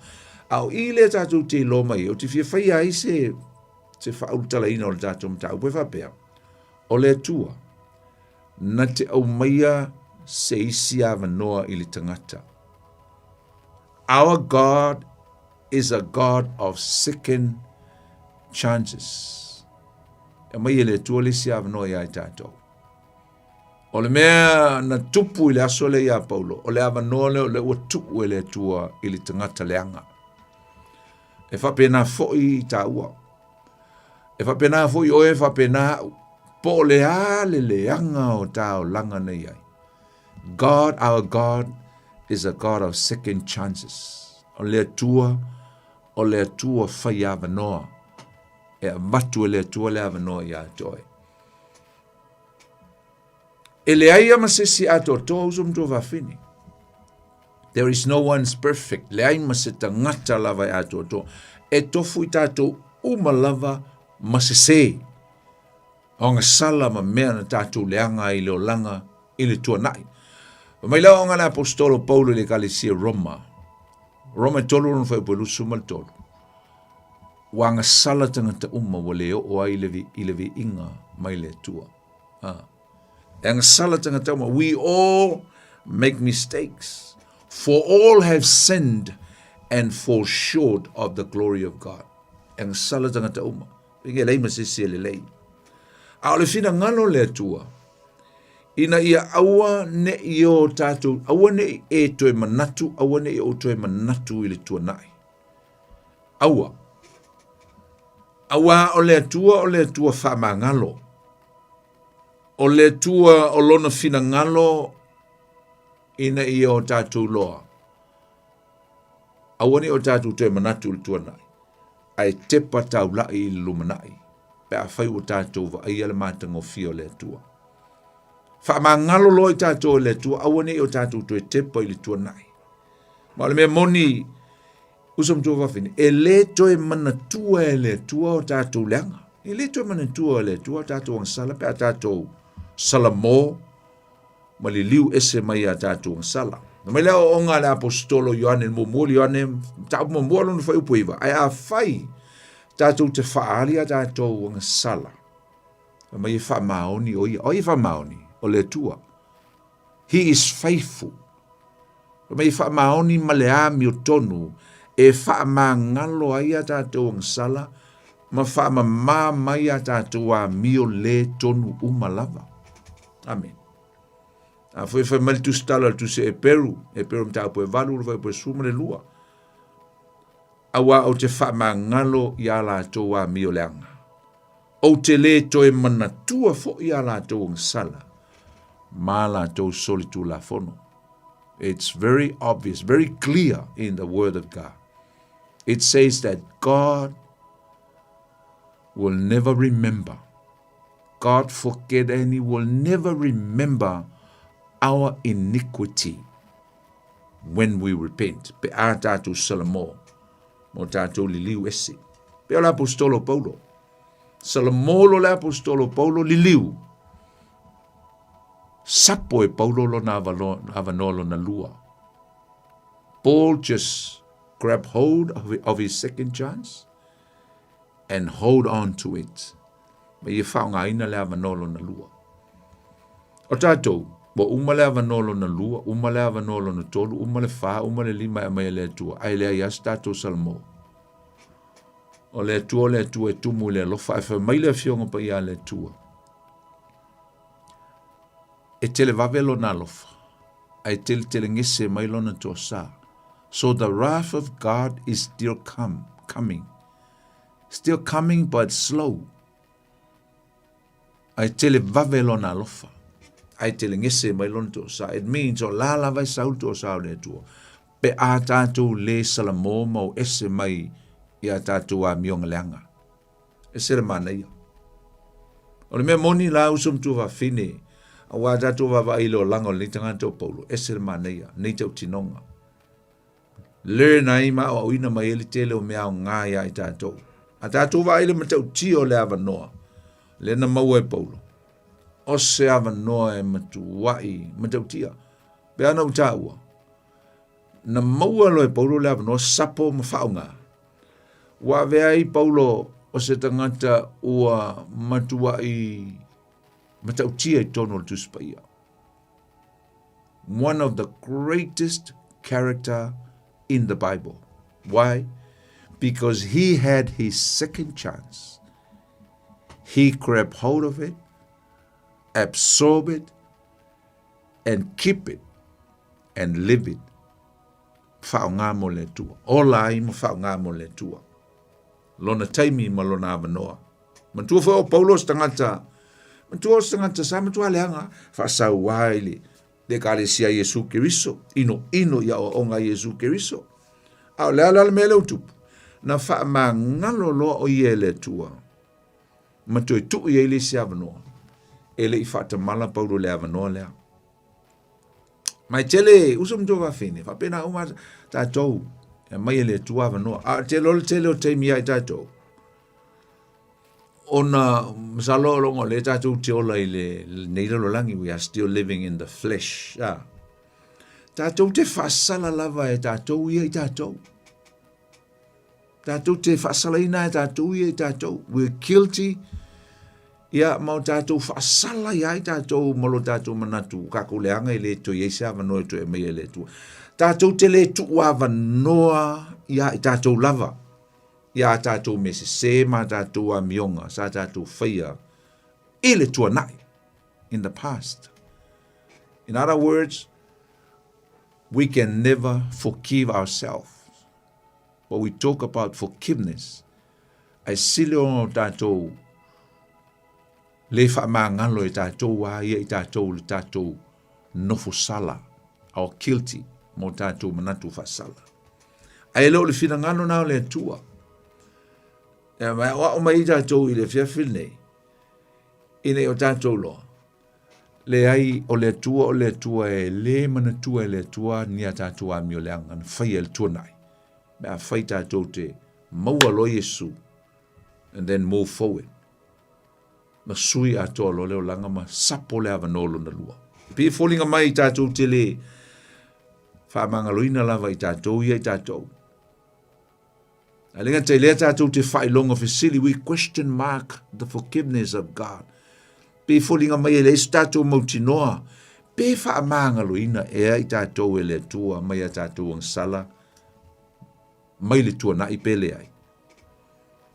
A o i lea tatou te iloa mai ai, ou te fia faia ai se, se faaulutalaina o le tatou mataupu e faapea, o le Atua, na te aumaia se isi avanoa i le tagata. Our God is a God of second chances. E aumai e le Atua le isi avanoa iā i tatou. O le mea na tupu i le aso lea iā Paulo, o le avanoa lea o lea ua tuu e le Atua i le tagata leaga. E faapena foi i tāua. E faapena foi oe, e faapena au. Po o le a le leaga o tā olaga nei ai. God, our God, is a God of second chances. O le Atua, o le Atua fai avanoa. E avatu e le Atua le avanoa iā te oe. E leai lava ma se isi atoatoa uso ma tuafafine. There is no one's perfect. Leai ma se tagata lava e atoatoa. E tofu i tatou uma lava ma sesē. Ogasala ma mea na tatou leaga ai i le olaga i le tuanai. Fai mai le aoaoga a le aposetolo Paulo i le Ekalesia Roma, Roma e 3 lona fuaiupu e 23, Ua agasala tagata uma ua le oo ai i le viiga mai le Atua. Ah. E agasala tagata uma. We all make mistakes. For all have sinned and fall short of the glory of God. E agasala tagata uma. E leai ma se isi e lelei. A o le finagalo o le Atua, ina ia aua ne'i o tatou, aua ne'i e toe manatu, aua ne'i ou toe manatu i le tuanai. Aua. Auā o le Atua o le Atua faamagalo. O le Atua o lona finagalo ina ia o tatou loa. Aua ne i o tatou toe manatu i le tuanai, ae tepa taula'i i le lumanai, pe afai ua tatou vaaia le matagofie o le Atua. Faamagalo loa i tatou e le Atua, aua ne i o tatou toe tepa i le tuanai. Ma o le mea moni, uso ma tuafafine, e le toe manatua e le Atua o tatou leaga. E le toe manatua e le Atua o tatou agasala pe a tatou salamo ma liliu ese mai iā tatou agasala. Na mai le aoaoga a le aposetolo Ioane le muamua, le Ioane mataupu muamua lona fuaiupu e 9, ae afai tatou te faaali a tatou agasala, fai mai e faamaoni o ia. O ai e faamaoni? O le Atua. He is faithful. Fai mai e faamaoni ma le amiotonu e faamagalo ai a tatou agasala ma faamamā mai a tatou amio le tonu uma lava. Amene. A foi fai mai le tusitala o le tusi Eperu, Eperu mataupu e 8, le fuaiupu e 12. Auā ou te faamagalo i a latou amio leaga. Ou te lē toe manatua foi a latou agasala ma a latou solitulafono. It's very obvious, very clear in the word of God. It says that God will never remember. God forget and he will never remember our iniquity when we repent. Pe a tatou salamo mo tatou liliu ese. Pe o le aposetolo Paulo. Salamo lo le aposetolo Paulo liliu. Sapo e Paulo lona avanoa lona lua. Paul just grab hold of, of his second chance and hold on to it. Ma ia faaaogaina le avanoa lona lua. O tatou, ua uma le avanoa lona lua, uma le avanoa lona tolu, uma le fa, uma le lima e aumai e le Atua, ae leai lava se tatou salamo. O le Atua o le Atua e tumu i le alofa, ae fai mai le Afioga Paia a le Atua, e televave lona alofa. Ae teletelegese mai lona toasa. So the wrath of God is still come, coming. Still coming but slow. Ae tele vave lona alofa. Ae telegese mai lona toasa. It means o la lava e sau le toasa o le Atua. Pe a tātou le salamo ma o ese mai i a tātou amioga leaga. Ese le manaia. O le mea moni la uso ma tuafafine, auā tatou vaavaai i le olaga o lenei tagata o Paulo, ese le manaia, nei tautinoga. Learn ai ma aoaoina mai ai le tele o mea aoga iā i tatou. A tatou vaai i le matautia o le avanoa, lea na maua e Paulo, o se avanoa e matuai matautia. Pe ana ou taua, na maua loa e Paulo le avanoa sapo ma faaaoga. Ua avea ai Paulo o se tagata ua matuai matautia i totonu o le Tusi Paia. One of the greatest character in the Bible. Why? Because he had his second chance. He grabbed hold of it, absorb it, and keep it, and live it. Faaaoga mo le Atua. Ola ai ma faaaoga mo le Atua. Lona taimi ma lona avanoa. Manatua foi o Paulo o se tagata, manatua o se tagata sa matua leaga, faasauā i le le Ekalesia a Iesu Keriso, inoino i aoaoga a Iesu Keriso. A o le a la le mea lea ua tupu? Na faamagalo loa o ia e le Atua, ma toe tuu i ai le isi avanoa. E le i faatamala Paulo i le avanoa lea. Ma e tele, uso ma tuafafine, faapena uma tatou, e aumai e le Atua avanoa. A o tele o le tele o taimi ia i tatou, ona masalo o longa o lea tatou te ola i le nei lalolagi, we are still living in the flesh. Ah. Tatou te faasala lava e tatou ia i tatou. Tatou te faasalaina e tatou ia i tatou. We're guilty. Ia, ma o tatou faasala ia i tatou ma lo tatou manatu. Kakou leaga e le toe i ai se avanoa e toe aumaia e le Atua. Tatou te le tuu avanoa ia i tatou lava. Ia a tatou mea sese ma a tatou amioga sa tatou faia i le tuanai. In the past. In other words, we can never forgive ourselves. But we talk about forgiveness, ae sili ona o tatou le faamagalo e tatou a ia i tatou le tatou nofo sala, our guilty, ma o tatou manatu faasala. Ae le o le finagalo na o le Atua. E aoao mai ai tatou i le afiafi lenei, ina ia o tatou loa, Leai, o le Atua o le Atua e le manatua e le Atua ni a tatou amioleaga na faia i le tuanai, pe afai tatou te maua loa Iesu and then move forward. Na sui atoa loa le olaga ma sapo le avanoa lona lua. E pei e foliga mai tatou te le faamagaloina lava i tatou ia i tatou. Ae le gata i lea tatou te faailoga fesili, we question mark the forgiveness of God. Pe foliga mai e leai se tatou mautinoa, pe faamagaloina ea i tatou e le Atua mai a tatou agasala mai le tuanai pe leai.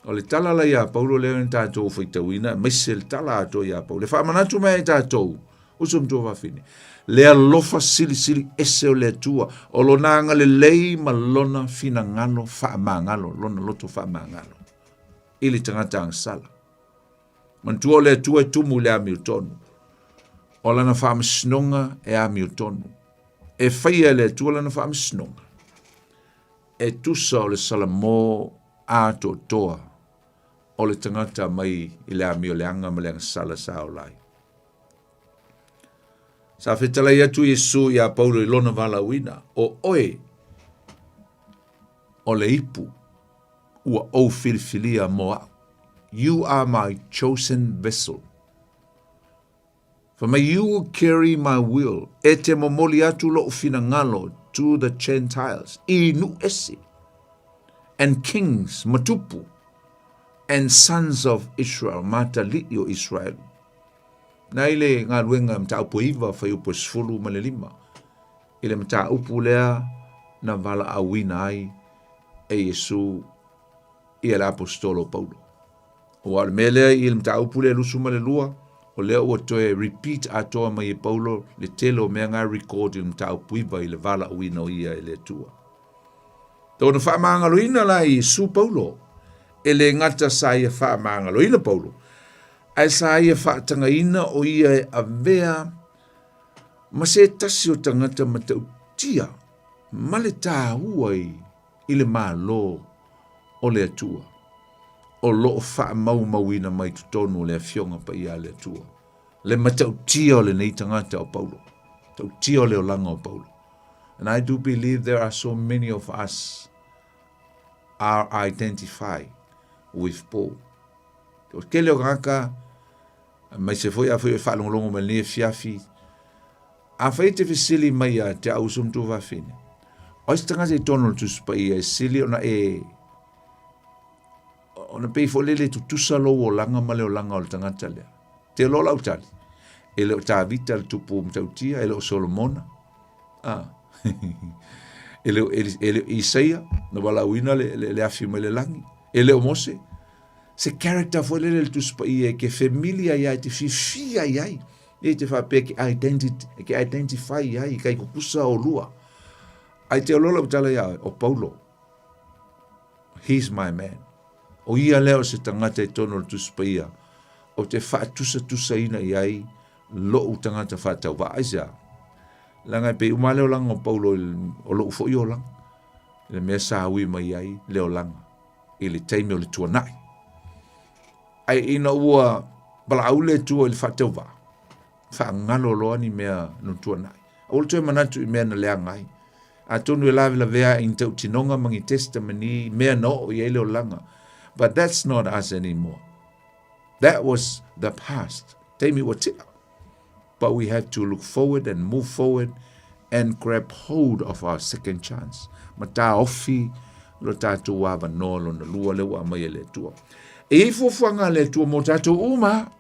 O le tala la iā Paulo lea na tatou faitauina, aemaise le tala atoa iā Paulo, e faamanatu mai ai tatou, uso ma tuafafine, le alofa silisili ese o le Atua, o lona agalelei ma lona finagalo faamagalo, lona loto faamagalo, i le tagata agasala. Manatua o le Atua e tumu i le amiotonu, o lana faamasinoga e amiotonu. E faia e le Atua lana faamasinoga, e tusa o le salamo atoatoa o le tagata mai i le amioleaga ma le agasala sa ola ai. Sa fetalai atu Iesu iā Paulo i lona valaauina, O oe o le ipu ua ou filifilia mo a'u. You are my chosen vessel. Fai mai, You will carry my will, e te momoli atu lo'u finagalo to the Gentiles, i nuu ese, and kings, ma tupu, and sons of Israel, ma atalii o Iseraelu. Na i le galuega mataupu e iva, fuaiupu e 15, i le mataupu lea na valaauina ai e Iesu ia le aposetolo o Paulo. Aua o le mea lea i le mataupu lea 22, O lea ua toe repeat atoa mai e Paulo le tele o mea nga record i le mataupu 9 i le valaauina o ia e le Atua. Tona faamagaloina la e Iesu Paulo, e le gata sa ia faamagaloina Paulo, ae sa ia faatagaina o ia e avea ma se tasi o tagata matautia ma le taua i, i le Malo o le Atua, o lo o faamaumauina mai totonu o le Afioga Paia a le Atua, le matautia o lenei tagata o Paulo, matautia o le olaga o Paulo. And I do believe there are so many of us are identified with Paul. O tele o tagata, aemaise foi afai o e faalogologo mai lenei afiafi, afai e te fesili mai ia te au uso ma tuafafine, o ai se tagata i totonu o le Tusi Paia e sili ona e ona pei foi lele tutusa lou olaga ma le olaga o le tagata lea. Te iloa lau tali, e le o Tavita le tupu matautia, e le o Solomona, ah. e le o, e le o Isaia, na valaauina le, le, le afi mai le lagi, e le o Mose. Se character foi lele le Tusi Paia e ke familiar ia e te fiafia i ai, e te faapea ke identity, ke identify i ai, kai kukusa o lua. Ai te olola utala ia, o Paulo, he's my man. O ia lea o se tagata i totonu o le Tusi Paia, ou te faatusatusaina i ai lo'u tagata faatauvaa. Aisea? Leaga e pei uma lava le olaga o Paulo i o lo'u foi olaga, i le mea sa ui mai ai le olaga i le taimi o le tuanai. Ae ina ua valaau le Atua i le faatauvaa, faagalo loa ni mea no tuanai. Aua le toe manatu i mea na leaga ai. Atonu e lavelavea i ni tautinoga ma ni testimony, mea na oo i ai le olaga. But that's not us anymore. That was the past. Taimi ua tea. But we have to look forward and move forward and grab hold of our second chance. Ma taofi lo tātou avanoa lona lua lea ua aumai e le Atua. E i ai fuafuaga a le Atua mō tātou uma.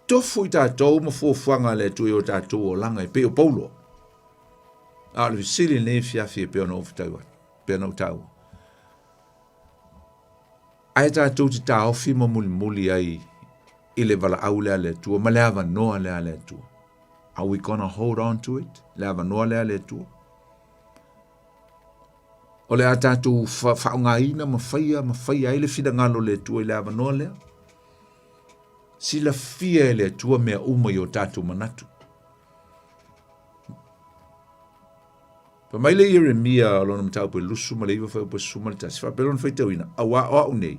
Tofu i tātou ma fuafuaga a le Atua i o tātou olaga e pei o Paulo. A o le fesili lenei afiafi e pei ona ou fetau atu, pei ona ou taua. Ae tātou te taofi ma mulimuli ai i le valaau lea a le Atua ma le avanoa lea a le Atua. Are we gonna hold on to it? Le avanoa lea a le Atua. O le a tātou faaaogaina ma faia ma faia ai le finagalo o le Atua i le avanoa lea. Silafia e le Atua mea uma i o tātou manatu. Fai mai le Ieremia o lona mataupu e 29 fuaiupu e 11, faapea lona faitauina, Auā o a'u nei,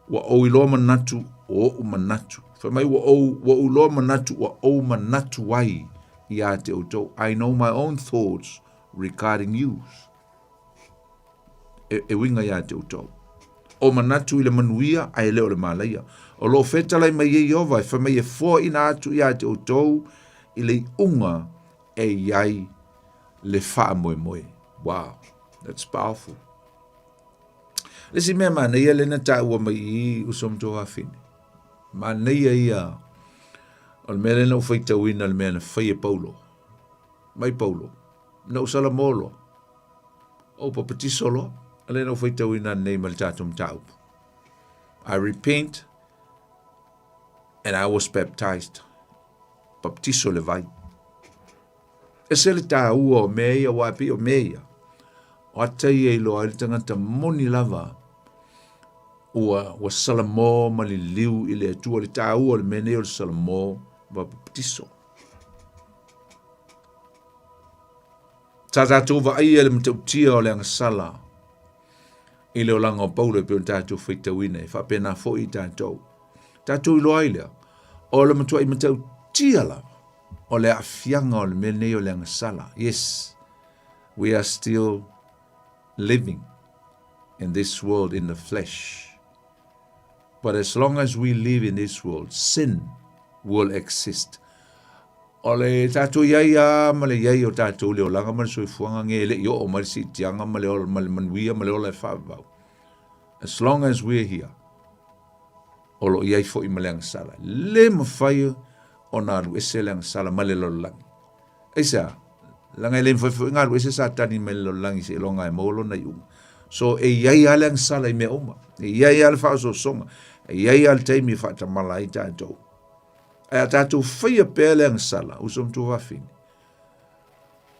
ua ou iloa manatu o oʻu manatu. Fai mai ua ou, ua ou iloa manatu ua ou manatu ai iā te outou. I know my own thoughts regarding you. E, e uiga iā te outou. O manatu i le manuia ae le o le malaia. O lo o fetalai mai e Ieova e fai mai e foaina atu iā te outou i le iuga e i ai le faamoemoe. Wow, that's powerful. Le isi mea manaia lea na taua mai i uso ma tuafafine. Manaia ia o le mea lea na ou faitauina le mea na fai e Paulo. Mai Paulo, na ou salamo loa. Ou papatiso loa. A lea na ou faitauina nei ma le tatou mataupu. I repent and I was baptized. Papatiso le vai. Ese le tāua o mea ia, aua e pei o mea ia, o ata ia i loa ai le tagata moni lava, ua, ua salamo ma liliu i le Atua, le tāua o le mea nei o le salamo ma papatiso. Sa tātou vaaia le matautia o le agasala i le olaga o Paulo e pei ona tātou faitauina e faapena foi i tātou. Tātou iloa ai lea, o le matuai matautia lava o le aafiaga o le mea nei o le agasala. Yes, we are still living in this world in the flesh. But as long as we live in this world, sin will exist. O le tātou iai a ma le iai o tātou le olaga ma le soifuaga nge e le i oo mai le siitiaga ma le ola ma le manuia ma le ola e faavavau. As long as we're here, o lo o iai foi ma le agasala. Le mafai ona alu ese le agasala ma le lalolagi. Aisea? Leaga e le mafai foi ona alu ese Satani mai le lalolagi seiloga e maua lona iuga. So e iai lava le agasala i mea uma. E iai lava le faaosoosoga. E i ai lava le taimi e faatamala ai tatou. Ae a tatou faia pea le agasala, uso ma tuafafine,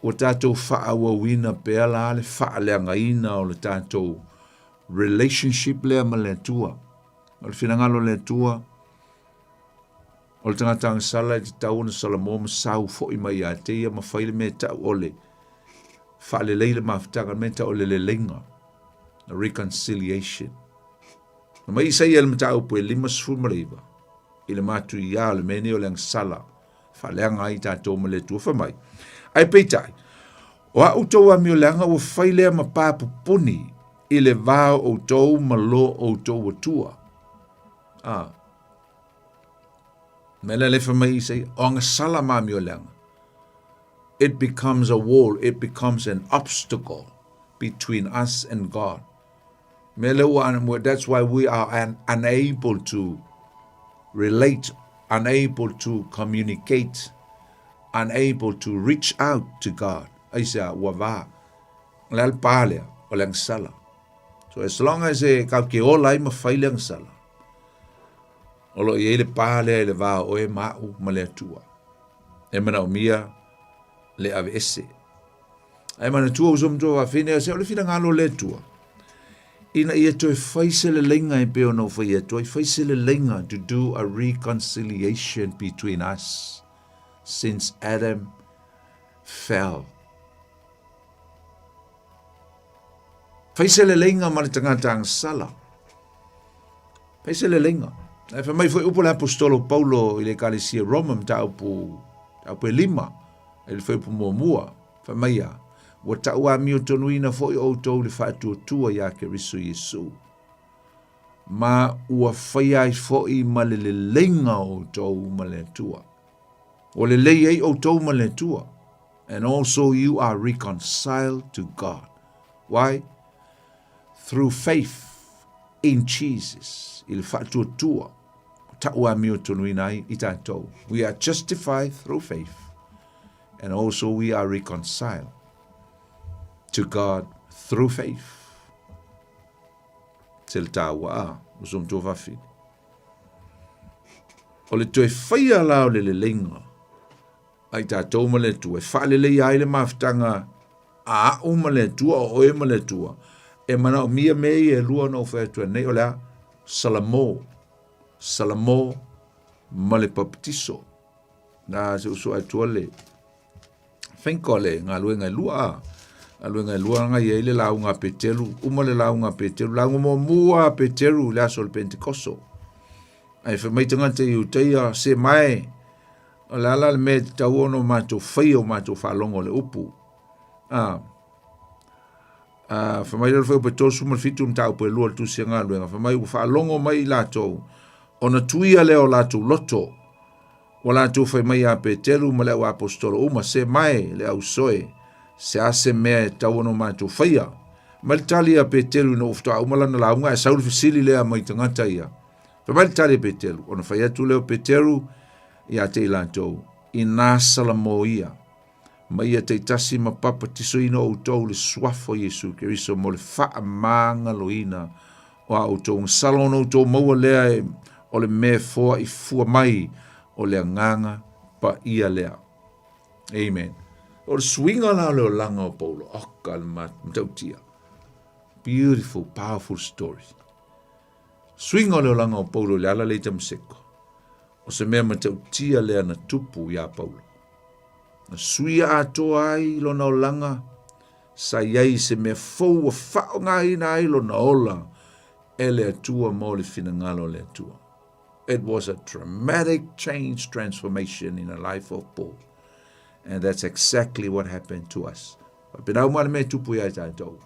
ua tatou faaauauina pea la le faaleagaina o le tatou relationship lea ma le Atua. O le finagalo o le Atua, o le tagata agasala e tatau ona salamo ma sau foi mai ia te ia ma fai le mea e tau o le faalelei le mafutaga, le mea e tau o le leleiga, the reconciliation. Na mai Isaia i le mataupu e 59 i le matuiā o le mea nei o le agasala, faaleaga ai tatou ma le Atua. Fai mai, ae peitai, o a outou amioleaga ua fai lea ma pa pupuni i le va o outou ma lo outou Atua. Ah. Mea lea le fai mai Isaia, o agasala ma amioleaga. It becomes a wall, it becomes an obstacle between us and God. Mea lea ua, that's why we are unable to relate, unable to communicate, unable to reach out to God. Aisea, ua va. O le a le pa lea, o le agasala. So as long as e kau ke ola ai ma fai le agasala, o lo o i ai le pa lea i le va o oe ma a'u ma le Atua. E manaomia le aveese. Ae manatua uso ma tuafafine, se o le finagalo o le Atua, ina ia toe fai se leleiga e pei ona ou fai atu ai, fai se leleiga to do a reconciliation between us since Adam fell. Fai se leleiga ma le tagata agasala. Fai se leleiga. Ae fai mai foi upu le apostolo Paulo i le ekalesia Roma mataupu mataupu e lima i le fuaiupu muamua. Fai mai ia, ua tauamiotonuina foi outou i le faatuatua iā Keriso Iesu, ma ua faia ai foi ma le leleiga o outou ma le Atua. Ua lelei ai outou ma le Atua. And also you are reconciled to God. Why? Through faith in Jesus, i le faatuatua, tauamiotonuina ai i tatou. We are justified through faith, and also we are reconciled to God through faith. Se le tāua a, uso matua fafine. O le toe whaia la o le leleiga, a i tatou ma le Atua, e faaleleia ai le mafutaga a a'u ma le Atua, o oe ma le Atua, e manaomia mea ia e lua ona ou fai atu ai nei, o le a? Salamo, salamo ma le papatiso. Na se uso Atua le thank God le galuega e lua a. Galuega e lua nga i ai le lauga a Peteru, uma le lauga a Peteru, lauga muamua a Peteru i le aso o le Pentekoso. Ae fai mai tagata i Iutaia, se mae, O le a la le mea e tatau ona o matou faia o matou faalogo i le upu? A, a, fai mai le fuaiupu e 37 mataupu e lua o le Tusi a Galuega, fai mai ua faalogo mai i latou, ona tuia lea o latou loto, ua latou fai mai ia Peteru ma le au aposetolo uma, Se mae le au soe, se a se mea e tatau ona o matou faia? Mai le tali a Peteru ina ua faatoa uma lana lauga, ae sau le fesili lea mai tagata ia. Fai mai le tali a Peteru, ona fai atu lea o Peteru ia te i latou, Inā salamo ia, ma ia taitasi ma papatisoina outou i le suafa o Iesu Keriso mo le faamagaloina o a outou agasala ona outou maua lea e o le mea e foai fua mai o le Agaga Paia lea. Amen. O le suiga la o le olaga o Paulo, oka le matautia. Beautiful, powerful story. Suiga o le olaga o Paulo i le ala lea i Tamaseko, o se mea matautia lea na tupu iā Paulo. Na suia atoa ai lona olaga, sa i ai se mea fou ua faaaogaina ai lona ola e le Atua mo le finagalo o le Atua. It was a dramatic change transformation in the life of Paul. And that's exactly what happened to us. Faapena uma le mea e tupu iā tatou,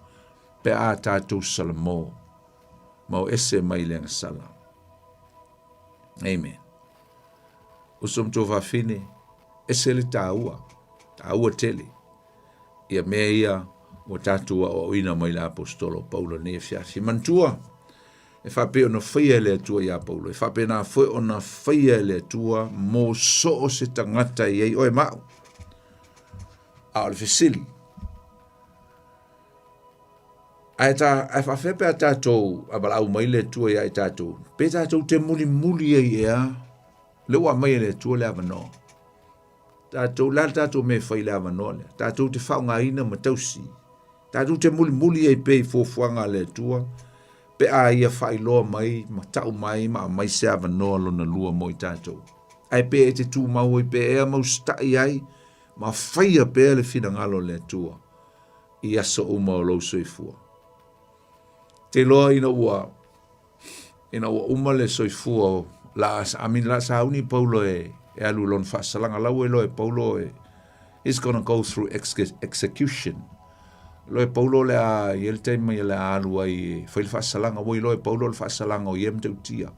pe a tatou salamo. Ma o ese mai le agasala. Amen. Uso ma tuafafine, ese le tāua, tāua tele. Ia mea ia ua tatou aoaoina mai le apostolo Paulo nei afiafi. Manatua, e faapea ona faia e le Atua iā Paulo, e faapena foi ona faia e le Atua mo so o se tagata e i ai oe ma a'u. A o le fesili, Ae ta, ae faafefea pe a tatou a valaau mai le Atua ia i tatou, pe tatou te mulimuli ai ea, lea ua aumai e le Atua le avanoa. Tatou, le a le tatou mea e fai i le avanoa lea? Tatou te faaaogaina ma tausi. Tatou te mulimuli ai pea i fuafuaga a le Atua, pe a ia faailoa mai ma tau mai ma aumai se avanoa lona lua mo i tatou. Ae pe e te tumau ai pea ea ma usitai ai ma faia pea le finagalo o le Atua i aso uma o lou soifua. Te iloa ina ua ina ua uma le soifua la I mean la sauni Paulo e e alu i lona faasalaga la ua iloa e Paulo e he's gonna go through execution. Iloa e Paulo le a i ai le taimi mai le a alu ai e fai le faasalaga ua iloa e Paulo le faasalaga o ia matautia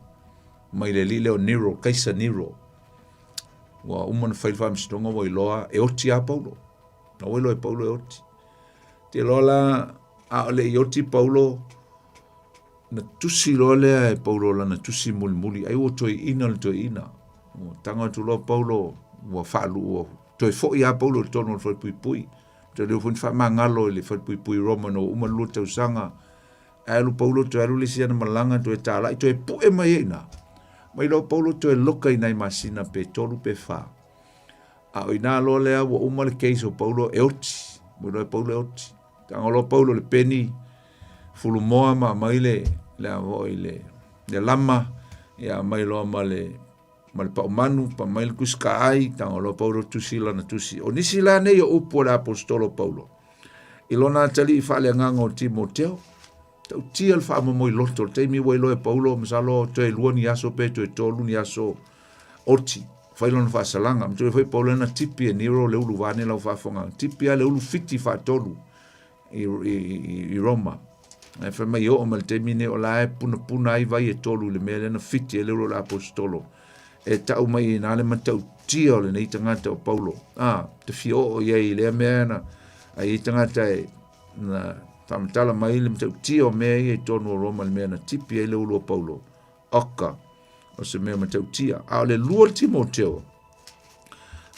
mai le alii lea o Nero, Kaisa Nero. Ua uma ona fai le faamasinoga ua iloa e oti lava Paulo. Na ua iloa e Paulo e oti. Te iloa la a o le i oti Paulo na tusi loa lea e Paulo lana tusi mulimuli ai ua toeaina le toeaina. Ua tago atu loa Paulo ua faalu ua toe foi lava Paulo i totonu o le falepuipui. Toe leo foi ni faamagalo i le falepuipui Roma na ua uma le lua tausaga. Ae alu Paulo toe alu le isi ana malaga toe talai toe pue mai ai ina. Mai loa Paulo toe loka i nai masina pe tolu pe fa. A o ina loa lea ua uma le case o Paulo e oti. Ua iloa e Paulo e oti. Tago loa Paulo le peni fulumoa ma aumai le le a foi le le lama ia aumai loa ma le ma le paumanu pa mai le tusi kaai tago loa Paulo tusi lana tusi. O nisi la nei o upu a le aposetolo Paulo i lona atalii faaleagaga o Timoteo, tautia le faamomoe loto le taimi ua iloa e Paulo masalo toe lua ni aso pe toe tolu ni aso oti fai lona faasalaga. Matua foi Paulo na tipi e Nero le ulu vaeane lau faafofoga tipi a le ulu fiti faatolu i, i, i, i Roma. Ae fai mai oo mai le taimi nei o la e punapuna ai vai e tolu i le mea lea na fiti ai le ulu o le aposetolo. E tau mai i nā le matautia o lenei tagata o Paulo. A, te fia oo i ai i lea mea na ai i tagata e na whaamatala mai le matautia o mea ia i tonu o Roma le mea na tipi ai le ulu o Paulo. Oka, o se mea matautia. A o le lua le Timoteo,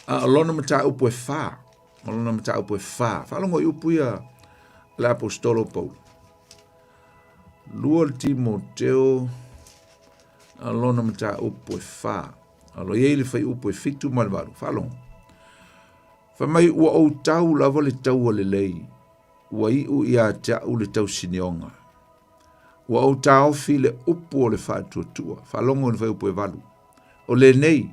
a o lona mataupu e whā, o lona mataupu e whā. Whaalongo i upu ia le apostolo Paulo. Lua le Timoteo, a lona mataupu e whā. A lo iei le whai upu e fitu ma le valu. Whaalongo. Whai mai ua ou tau lava le taua lelei, ua iu ia te au le tausinioga. Ua ou taofi le upu o le faatuatua, faalogo i le fuaiupu e valu. O lenei,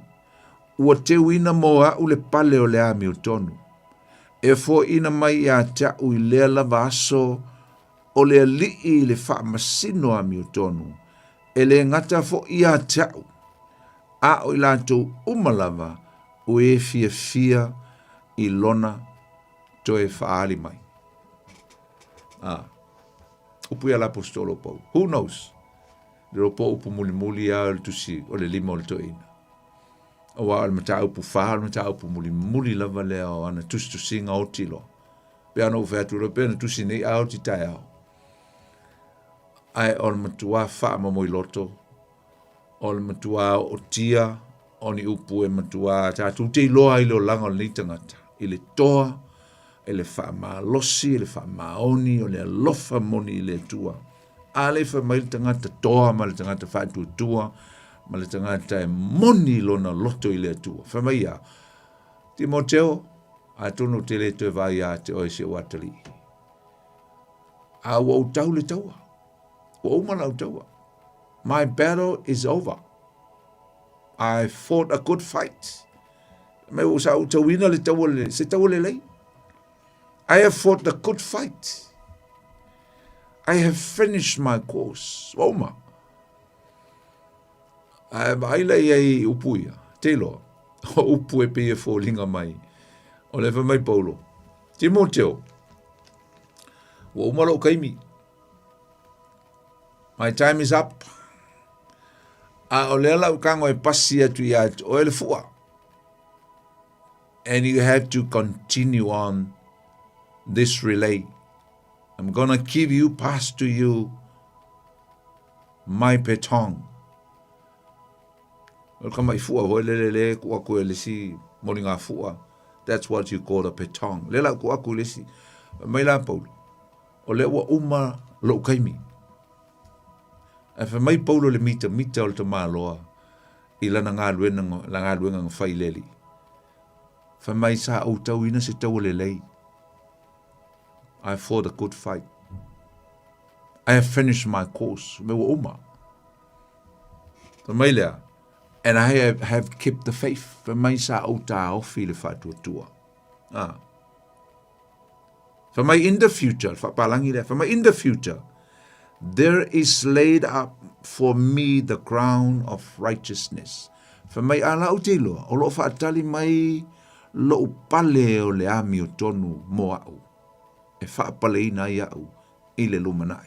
ua teuina mo a'u le pale o le amiotonu, e foaina mai ia te a'u i lea lava aso o le Alii i le faamasino amiotonu, e le gata foʻi ia te a'u, a o i latou uma lava o e fiafia i lona toe faaali mai. Ah. Upu ia le aposetolo o Paulo. Who knows? Le iloa po o upu mulimuli a o le tusi o le lima o le toeaina. Aua o le mataupu fa, o le mataupu mulimuli lava lea o ana tusitusiga oti loa. Pe ana ou fai atu loa, pe ana tusi nei a oti taeao. Ae o le matua faamomoiloto o le matua ootia o ni upu e matua tatou te iloa ai le olaga o lenei tagata i le toa, i le faamalosi, i le faamaoni, o le alofa moni i le Atua. A le fai mai le tagata toa ma le tagata faatuatua ma le tagata e moni lona loto i le Atua. Fai mai ia, Timoteo, atonu ou te le toe vaai ia te oe si ou atalii. A ua ou tau le taua. Ua uma lau taua. My battle is over. I fought a good fight. Me ua sa ou tauina le taua le, se taua lelei. I have fought the good fight. I have finished my course. Ua uma. Ae vaai la i ai i upu ia. Te iloa. O upu e pei e foliga mai. O le fai mai Paulo. Timoteo, ua uma lou kaimi. My time is up. A o lea lau tago e pasi atu ia te oe le fua. And you have to continue on this relay. I'm gonna give you, pass to you, my baton. O le kamaʻi fua foi lele le ku aku e le isi moliga fua. That's what you call a baton. Le la ku aku le isi. Mai la Paulo. O lea ua uma Lou taimi. Ae fai mai Paulo i le mitamita o le tamaloa i lana galuega, la galuega na fai i le Alii. Fai mai sa ou tauina se taua lelei. I fought a good fight. I have finished my course. Me ua uma. Fai mai lea, and I have, have kept the faith. Fai mai sa ou taofi le faatuatua. Ah. Fai mai in the future, le faapalangi lea, fai mai in the future, there is laid up for me the crown of righteousness. Fai mai a la ou te iloa, o loo faatali mai lou pale o le amiotonu mo a'u, e faapaleina ai a'u i le lumanai.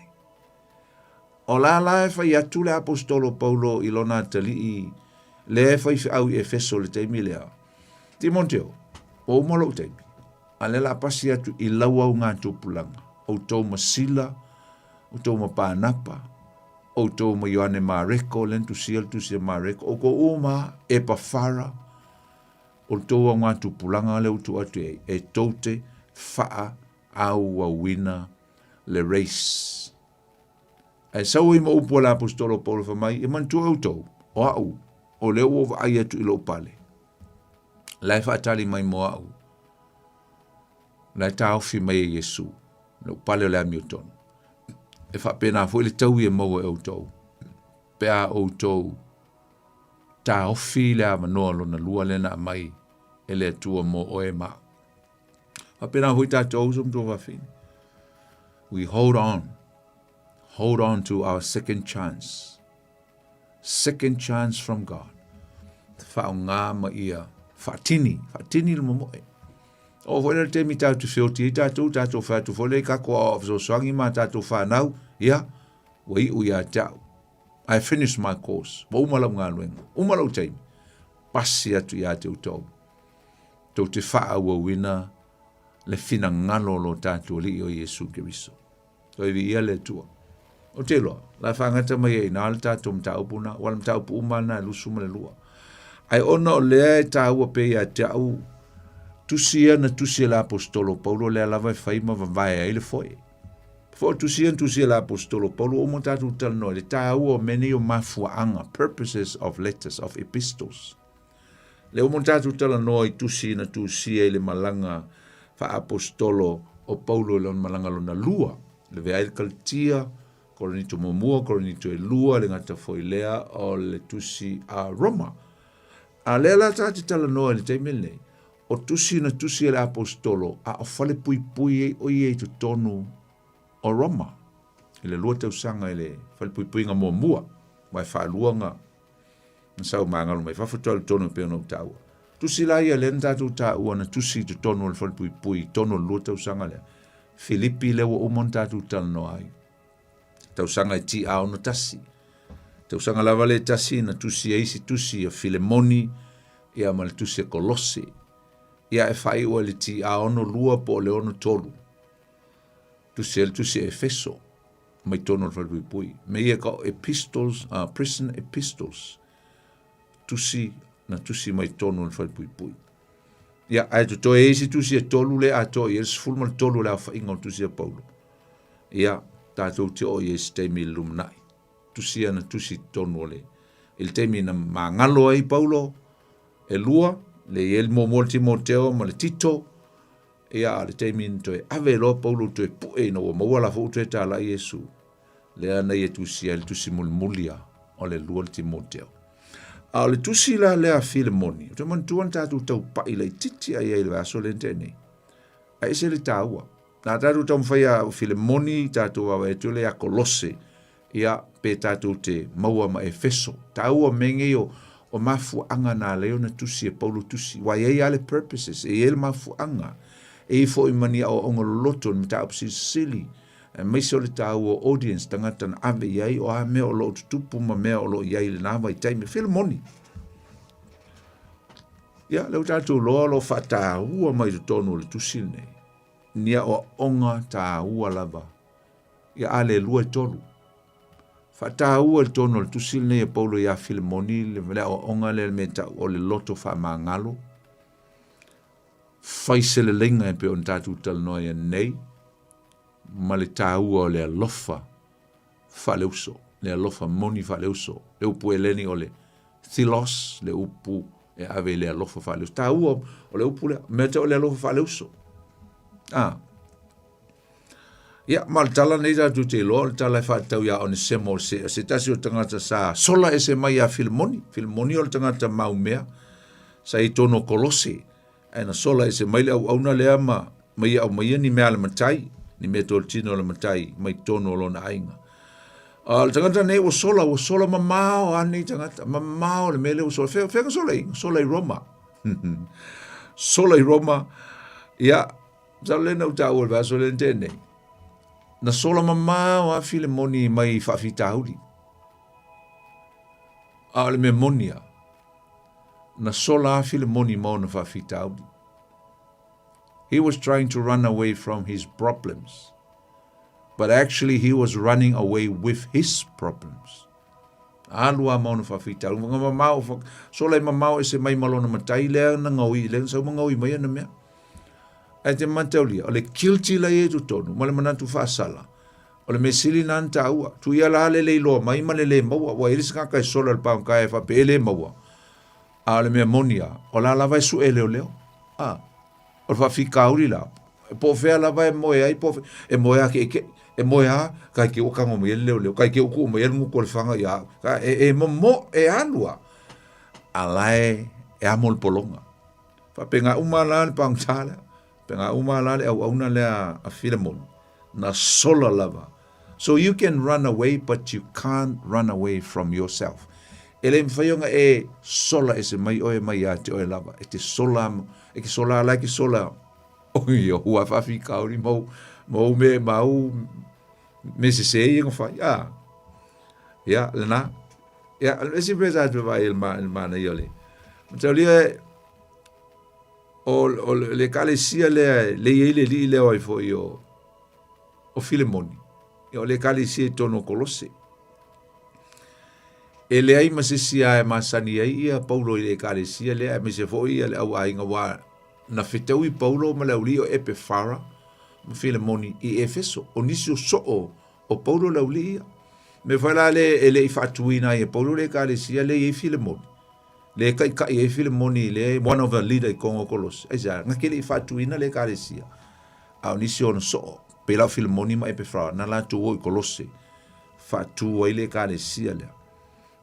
O la la e fai atu le aposetolo Paulo i lona atalii lea e faifeau i Efeso i le taimi lea, Timoteo, ua uma lou taimi, a lea la pasi atu i lau augatupulaga, outou ma Sila, outou ma Panapa, outou ma Ioane Mareko, lea na tusia le tusi a Mareko, outou uma, Epafara, o le tou augatupulaga lea ua tuu atu i ai, e tou te faaauauina le race. Ae sau ai ma upu a le aposetolo Paulo fai mai, E manatua outou, o a'u, o lea ua ou vaai atu i lou pale, la e faatali mai mo a'u, la e taofi mai e Iesu, lou pale o le amiotonu. E faapena foi le taui e maua e outou, pe a outou taofi le avanoa lona lua lea na aumai e le Atua mo oe ma a'u. Faapena foi tatou uso ma tuafafine. We hold on. Hold on to our second chance. Second chance from God. Whaonga ma ia whaatini, whaatini le momoe. O foi le taimi tātou te whioti ai tātou, tātou whai atu foi le kako a o fesoasoani ma tātou whānau, ia, ua iu ia te au. I finished my course. Ua uma lau galuega. Uma lau taimi. Pasi atu ia te outou. Tou te faaauauina le finagalo o lo tatou Alii o Iesu Keriso. Toe viia le Atua. Ou te iloa, la e faagata mai ai i ina le tatou mataupu na, ua le mataupu uma lena e 22. Ae ona o lea e taua pea ia te au, tusi ia na tusi e le aposetolo Paulo lea lava e fai ma vavae ai le foe. Foi o tusi ia na tusi e le aposetolo Paulo, ua uma ona tatou talanoa i le taua o mea nei o mafuaaga, purposes of letters, of epistles. Lea ua uma ona tatou talanoa i tusi na tusia i le malaga faaapostolo o Paulo i lona malaga lona lua, le vea ai le Kalitia, Korinito muamua, Korinito e lua, le gata foi lea o le tusi a Roma. A lea la ta te talanoa i le taimi lenei, o tusi na tusi e le aposetolo a o falepuipui ai o ia i totonu o Roma i le 2 tausaga i le falepuipuiga muamua, aua e faalua na Na sau magalo mai fafo tau tonu e pei ona ou taua. Tusi la ia lea na tatou taua na tusi i totonu o le falepuipui i totonu o le 2 tausaga lea. Filipi lea ua uma ona tatou talanoa ai. Tausaga e TA61. Tausaga lava lea e tasi na tusi ai isi tusi a Filemoni ia ma le tusi a Kolose. Ia e faaiu ai le TA62 po o le 63. Tusi ai le tusi a Efeso. Mai tonu o le falepuipui. Me ia ka epistles, prison epistles. Tusi, na tusi mai tonu o le falepuipui. Ia, ae totoe ai isi tusi e tolu le atoa i ai le 13 o le aofaiga o tusi a Paulo. Ia, tatou te oo i ai se taimi i le lumanai. Tusi ia na tusi tonu o le, i le taimi na magalo ai Paulo, e lua, le i ai le muamua le Timoteo ma le Tito, Ia, a o le taimi na toe ave loa Paulo toe pue ina ua maua la foi ua toe talai Iesu, lea na ia tusia ai le tusi mulimuli a o le lua le Timoteo. A o le tusi la lea a Filemoni, ou te manatua na tatou taupai laitiiti ai ai i le vaiaso lea na tea nei. Ae ese le taua. Na tatou taumafai a Filemoni, tatou vaavaai atu lea ia Kolose, ia, pe tatou te maua ma Efeso. Taua mea nei o, o mafuaaga na ala ai ona tusi e Paulo tusi. Aua e i ai lava le purposes, e i ai le mafuaaga. E i ai foi ma ni aoaoga loloto, ni mataupu silisili, aemaise o le taua o audience, tagata na ave i ai, o a mea o lo o tutupu ma mea o lo o i ai i lena vaitaimi. Filemoni. Ia, lea ua tatou iloa o lo o faataua mai totonu o le tusi lenei, ni aoaoga taua lava Ia a le 2 e 3. Faataua i totonu o le tusi lenei a Paulo iā Filemoni le aoaoga lea le mea tau o le loto faamagalo. Fai se leleiga e pei ona tatou talanoa ai nei. ma le taua o le alofa faaleuso, le alofa moni faaleuso. Le upu Eleni o le philos, le upu e ave i le alofa faaleuso. Taua o le upu lea, mea tau o le alofa faaleuso. Ah. Ia, ma o le tala nei tatou te iloa, o le tala e faatatau iā Onesemo, o se, se tasi o tagata sa sola ese mai iā Filemoni. Filemoni o le tagata maumea, sa i totonu o Kolose, ae na sola ese mai le auauna lea ma, ma ia aumaia ni mea a le matai, ni mea tolotino a le matai mai totonu o lona aiga. A o le tagata nei ua sola, ua sola mamao lava lenei tagata, mamao le mea lea ua sola. Fea, fea na sola ai? Na sola i Roma. Sola i Roma, ia, Masalo lea na ou taua i le vaiaso lea na tea nei. Na sola mamao a Filemoni mai faafitauli. A o le mea moni a, na sola a Filemoni ma ona faafitauli. He was trying to run away from his problems. But actually he was running away with his problems. Alu a ma ona faafitauli. Nga mamao, sola i mamao ese mai ma lona matai lea na gaoi, lea na sau ma gaoi mai ana mea. Ae te mataulia, o le guilty la i ai totonu, ma le manatu faasala, o le mea sili na na taua. Tu ia la le le iloa mai ma le le maua, ua i ai le isi tagata e sola i le pagota e faapea e le maua. A o le mea moni a, o la lava e sue e leoleo. A, o le faafitauli la, po o fea lava e moe ai, po o fea, e moe a keʻekeʻe, e moe a, kai ke ua tago mai ai le leoleo, kai ke ua tuu mai ai le gutu o le faga ia au. Ka, e, e momo, e alu a, a la e, e amo le pologa. Faapena uma la le pagota lea, faapena uma la le auauna lea a Filemoni, na sola lava. So you can run away but you can't run away from yourself. E le mawhai ona e sola ese mai oe mai ia te oe lava. E te sola, e ke sola ala e ke sola. Oi, o hua whawhikauri mau, mau me, mau me se se i nga whai. Ah. Ia, lena. Ia, o le isi mea sa te vaai i le manaia o le mataulia o, o le ekalesia lea le i ai le alii lea o ai foi o, o Filemoni. Ia, o le ekalesia i totonu o Kolose. E leai ma se isi lava e masani ai ia Paulo i le ekalesia lea, aemaise foi ia le au aiga aua na fetaui Paulo ma le aualii o Epefara ma Filemoni i Efeso. O nisi o soo O Paulo le aualii ia. Mea foi la le e le i faatuina ai e Paulo le ekalesia le i ai Filemoni. Le e taita'i ai Filemoni le one of the leader i totonu o Kolose. Aisea? Na te le i faatuina le ekalesia. A o nisi o ona soo, pei la o Filemoni ma Epefra, na latou o i Kolose, faatu ai le ekalesia lea.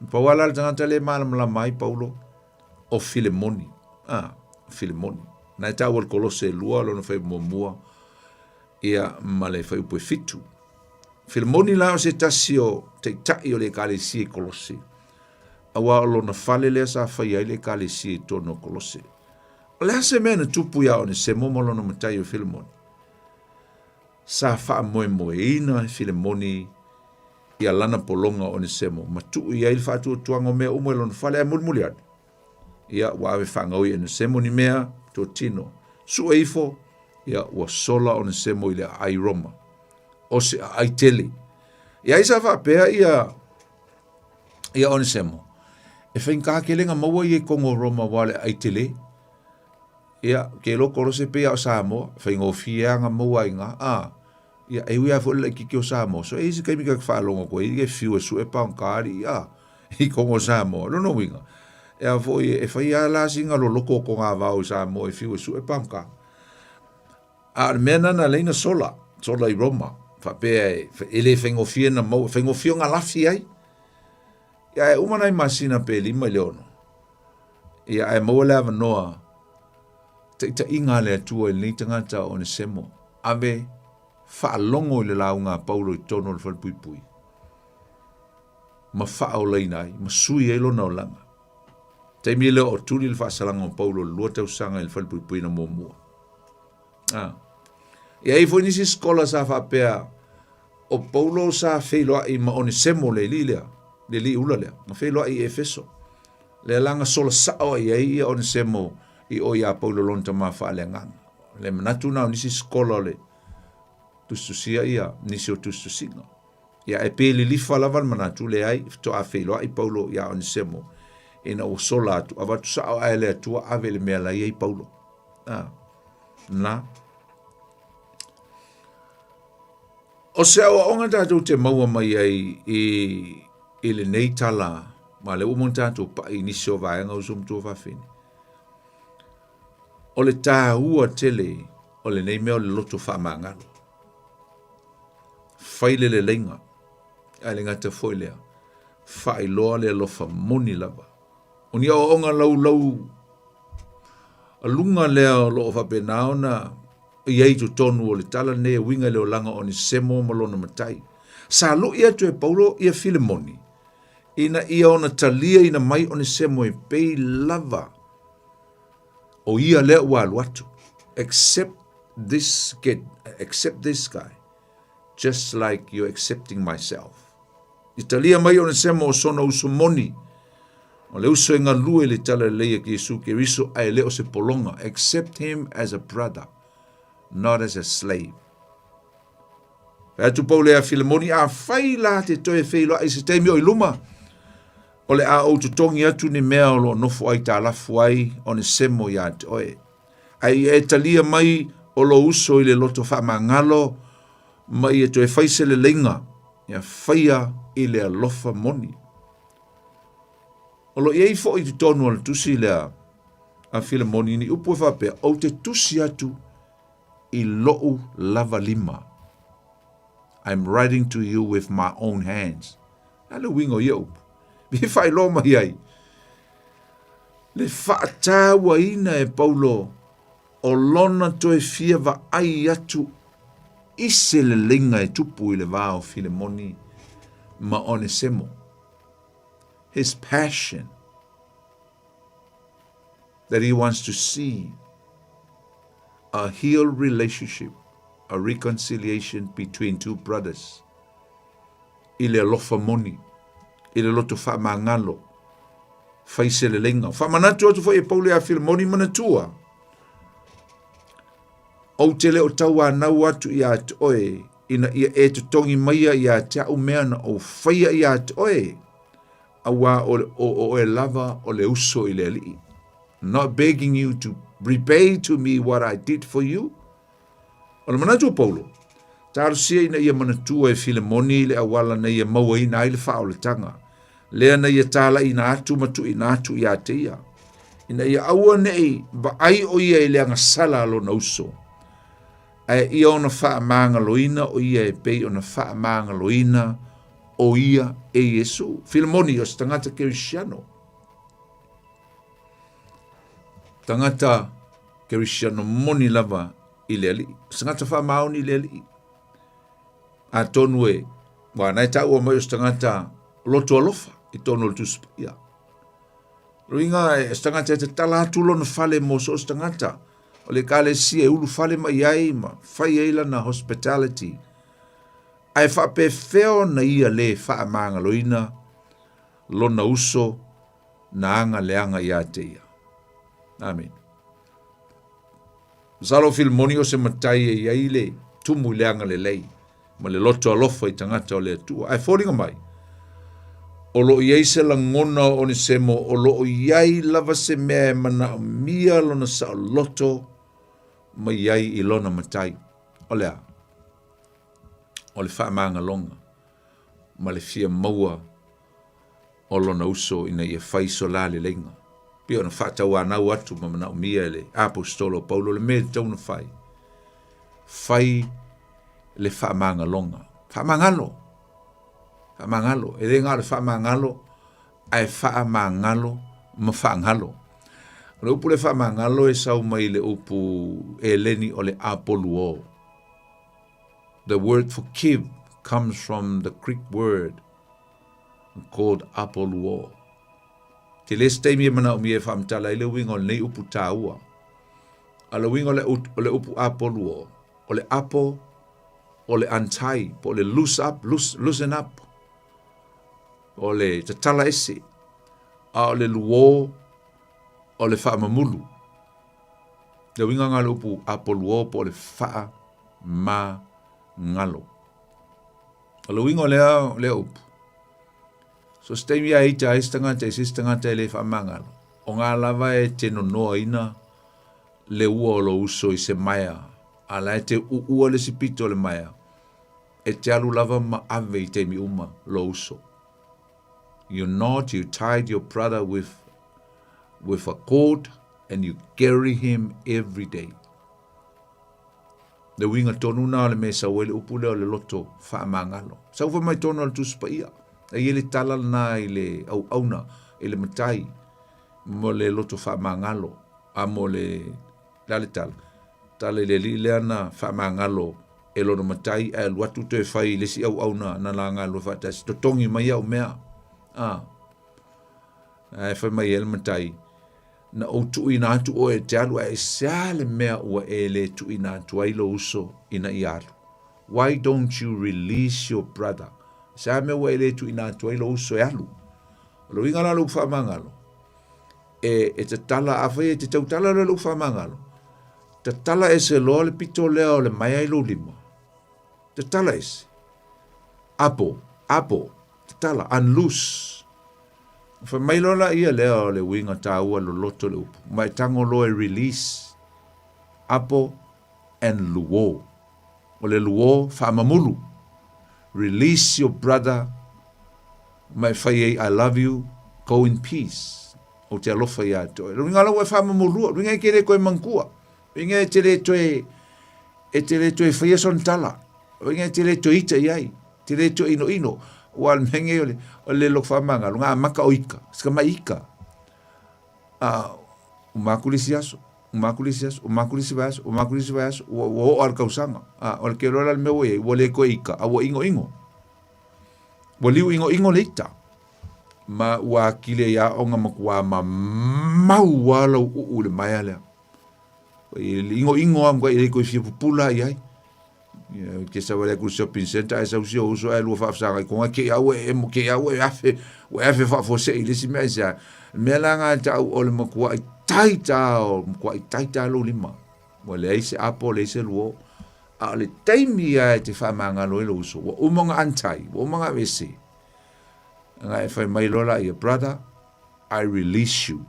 Na pau lava la le tagata le e malamalama ai Paulo, o Filemoni. A, o Filemoni. Na e taua i le Kolose e lua, lona faiva muamua, ia ma le fuaiupu e fitu. Filemoni la o se tasi o taitai o le ekalesia i Kolose, auā o lona fale lea sa faia ai le ekalesia i totonu o Kolose. O le a se mea na tupu iā Onesemo ma lona matai o Filemoni? Sa faamoemoeina e Filemoni ia lana pologa o Onesemo ma tuu i ai le faatuatuaga o mea uma i lona fale, ae mulimuli ane, ia ua ave faagaoi e Onesemo ni mea totino. Sue ifo, ia ua sola Onesemo i le aai Roma, o se aai tele. Ia ai sa faapea ia ia Onesemo, e faigata tele na maua ia i totonu o Roma aua le aai tele. Ia, ke iloa Kolose pei lava o Samoa, faigofie lava na maua ai i ina. A, ia, e ui lava foi le laitiiti o Samoa, so e i ai se taimi ta te faalogo atu ai, e fiu e sue pagota alii, a, i totonu o Samoa. Lona uiga, e a foi, e fai lava la sina loloto o togavao i Samoa e fiu e sue pagota. A o le mea lena na ala ai ona sola, sola i Roma, faapea e, e le faigofie ona maua, e faigofie ona lafi ai. Ia, e uma nai masina pe lima i le ono. Ia, ae maua le avanoa, taitaiga a le Atua i lenei tagata o Onesemo, ave faalogo i le lauga a Paulo i totonu o le falepuipui, ma faaolaina ai, ma sui ai lona olaga. Taimi lea o tuli le faasalaga o Paulo i le lua tausaga i le falepuipuina muamua. Ah. E ai foi nisi skola sa faapea o Paulo sa feiloai ma Onesemo le alii lea, le alii ula lea, na feiloai i Efeso. Lea la na sola sao ai ai ia Onesemo i o iā Paulo lona tama faaleagaga. Le manatu na o nisi skola o le tusitusia ia nisi o tusitusiga. Ia, e pe lilifa lava le manatu, leai, faatoa feiloai Paulo iā Onesemo, ina ua sola atu, avatu sao ae le Atua ave le mea la i ai Paulo. A, na. O se aoaoga tatou te maua mai ai i, i lenei tala, ma lea ua uma ona tatou pai i nisi o vaega uso ma tuafafine, o le taua tele o lenei mea o le loto faamagalo. Fai le leleiga, ae le gata foi lea, faailoa le alofa moni lava. O ni aoaoga laulau aluga lea o lo o faapena ona i ai i totonu o le tala lenei e uiga i le olaga o Onesemo ma lona matai. Sa lui atu e Paulo ia Filemoni ina ia ona taliaina mai Onesemo e pei lava o ia lea ua alu atu. Accept this get, accept this guy just like you're accepting myself. I talia mai Onesemo o sona uso moni, o le uso e galue i le talalelei a Iesu Keriso ae le o se pologa. Accept him as a brother, not as a slave. Fai atu Paulo ia Filemoni, afai la te toe feiloai i se taimi o i luma, o le a ou totogi atu ni mea o lo o nofo aitalafu ai Onesemo iā te oe. Ae ia e talia mai o lou uso i le loto faamagalo ma ia toe fai se leleiga, ia faia i le alofa moni. O lo o i ai foi i totonu o le tusi lea a Filemoni ni upu e faapea, Ou te tusi atu i lou lava lima. I'm writing to you with my own hands. A le uiga o ia upu. I faailoa mai ai le faatauaina e Paulo o lona toe fia vaai atu i se leleiga e tupu i le va o Filemoni ma Onesemo. His passion that he wants to see a healed relationship, a reconciliation between two brothers i le alofa moni, i le loto faamagalo, fai se leleiga. Faamanatu atu foi e Paulo ia Filemoni, manatua, ou te le o tauanau atu ia te oe, ina ia e totogi maia ia te au mea na ou faia ia te oe, auā o, o, o oe lava o le uso i le Alii. Not begging you to repay to me what I did for you. O le manatu o Paulo, talosia ina ia manatua e Filemoni le auala na ia mauaina ai le faaolataga, lea na ia talaiina atu ma tuuina atu ia te ia, ina ia aua ne'i vaai o ia i le agasala a lona uso, ae ia ona faamagaloina o ia e pei ona faamagaloina o ia e Iesu. Filemoni o se tagata Kerisiano. Tagata Kerisiano moni lava i le Alii. Se tagata faamaoni i le Alii. Atonu e, ua na e taua mai o se tagata loto alofa i tonu o le Tusi Paia. Ruiga e se tagata e tatala atu lona fale mo so o se tagata. O le ekalesia e ulu fale mai ai ma fai ai lana hospitality. Ae faapefea ona ia lē faamagaloina lona uso na aga leaga ia te ia. Amene. Masalo o Filemoni o se matai e i ai le tumu i le agalelei ma le loto alofa i tagata o le Atua. Ae foliga mai, o lo o i ai se lagona o Onesemo, o lo o i ai lava se mea e manaomia lona saoloto mai ai i lona matai. O le a? O le faamagaloga ma le fia maua o lona uso ina ia fai so la leleiga. Pei ona faatauanau atu ma manaomia e le aposetolo o Paulo le mea e tatau ona fai. Fai le faamagaloga. Faamagalo. Faamagalo. E le na o le faamagalo, ae faamagalo ma faagalo. O le upu le faamagalo e sau mai le upu Eleni o le apoluo. The word forgive comes from the Greek word called apoluo. Tele se taimi e manaomia e faamatala ai le uiga o lenei upu taua. A le uiga o le, o le upu apoluo, o le apo, o le untie, po o le loose up, loose, loosen up, o le tatala ese, a o le luo, o le faamamulu. Le uiga nga le upu apoluo po o le faamagalo. O le uiga o lea, lea upu, so se taimi a ita ai se tagata i se isi tagata e le faamagalo, o ngā lava e te nonoaina le ua o lou uso i se maea, a la e te uua le isi pito o le maea. E te alu lava ma ave i taimi uma lou uso. You knot, you tied your brother with with a cord and you carry him every day. Le uiga tonu na o le mea e sau ai le upu lea o le loto faamagalo. Sau fai mai tonu o le Tusi Paia. E i ai le tala lena i le auauna, i le matai, mo le loto faamagalo, a mo le, le a le tala? Tala i le alii lea na faamagalo e lona matai ae alu atu toe fai i le isi auauna na la galulue faatasi, totogi mai au mea. A. Ae fai mai ai le matai, Na ou tuuina atu oe e te alu, ae sea le mea ua e le tuuina atu ai lou uso ina ia alu? Why don't you release your brother? Sea mea ua e le tuuina atu ai lou uso e alu? O le uiga la o le upu faamagalo, e, e tatala, afai e te tautala loa i le upu faamagalo, tatala ese loa le pito lea o le maea i lou lima, tatala ese, apo, apo, tatala, unloose. Fai mai loa laia lea o le uiga taua loloto le upu, ma e tago loa e release, apo and luo. O le luo, faamamulu. Release your brother, ma e fai ai I love you, go in peace. Ou te alofa iā te oe. Le uiga la ua e faamamulua, le uiga e te le toe manatua, le uiga e te le toe, e te le toe faia sona tala, le uiga e te le toe ita i ai, te le toe inoino. Ua le mea nei o le, o le loko faamagalo, nga maka o ika, sika mai ika. A, uma aku le isi aso, uma aku le isi aso, uma aku le isi vaiaso, uma aku le isi vaiaso, ua, ua oo lava i le tausaga. A, o le kelo la le mea ua i ai, ua le toe ika, a ua inoino. Ua liu inoino le ita. Ma ua atili ai aoga matua mamau lava lau uu i le maea lea. Inoino lava matua e le toe fia pupula i ai. Ia, ke savali atu i le shopping centre ae sau si ou uso ae lua faafesagai i te i au e emo, te i au e afe, ua e afe faafuasei i le isi mea aisea. Le mea la lena e tau o le matuai taita o le matuai taita lou lima. Ua leai se apo, leai se luo. A o le taimi lava e te faamagalo ai lou uso, ua uma ona untie, ua uma ona aveese. Ona e fai mai loa laia, brother, I release you,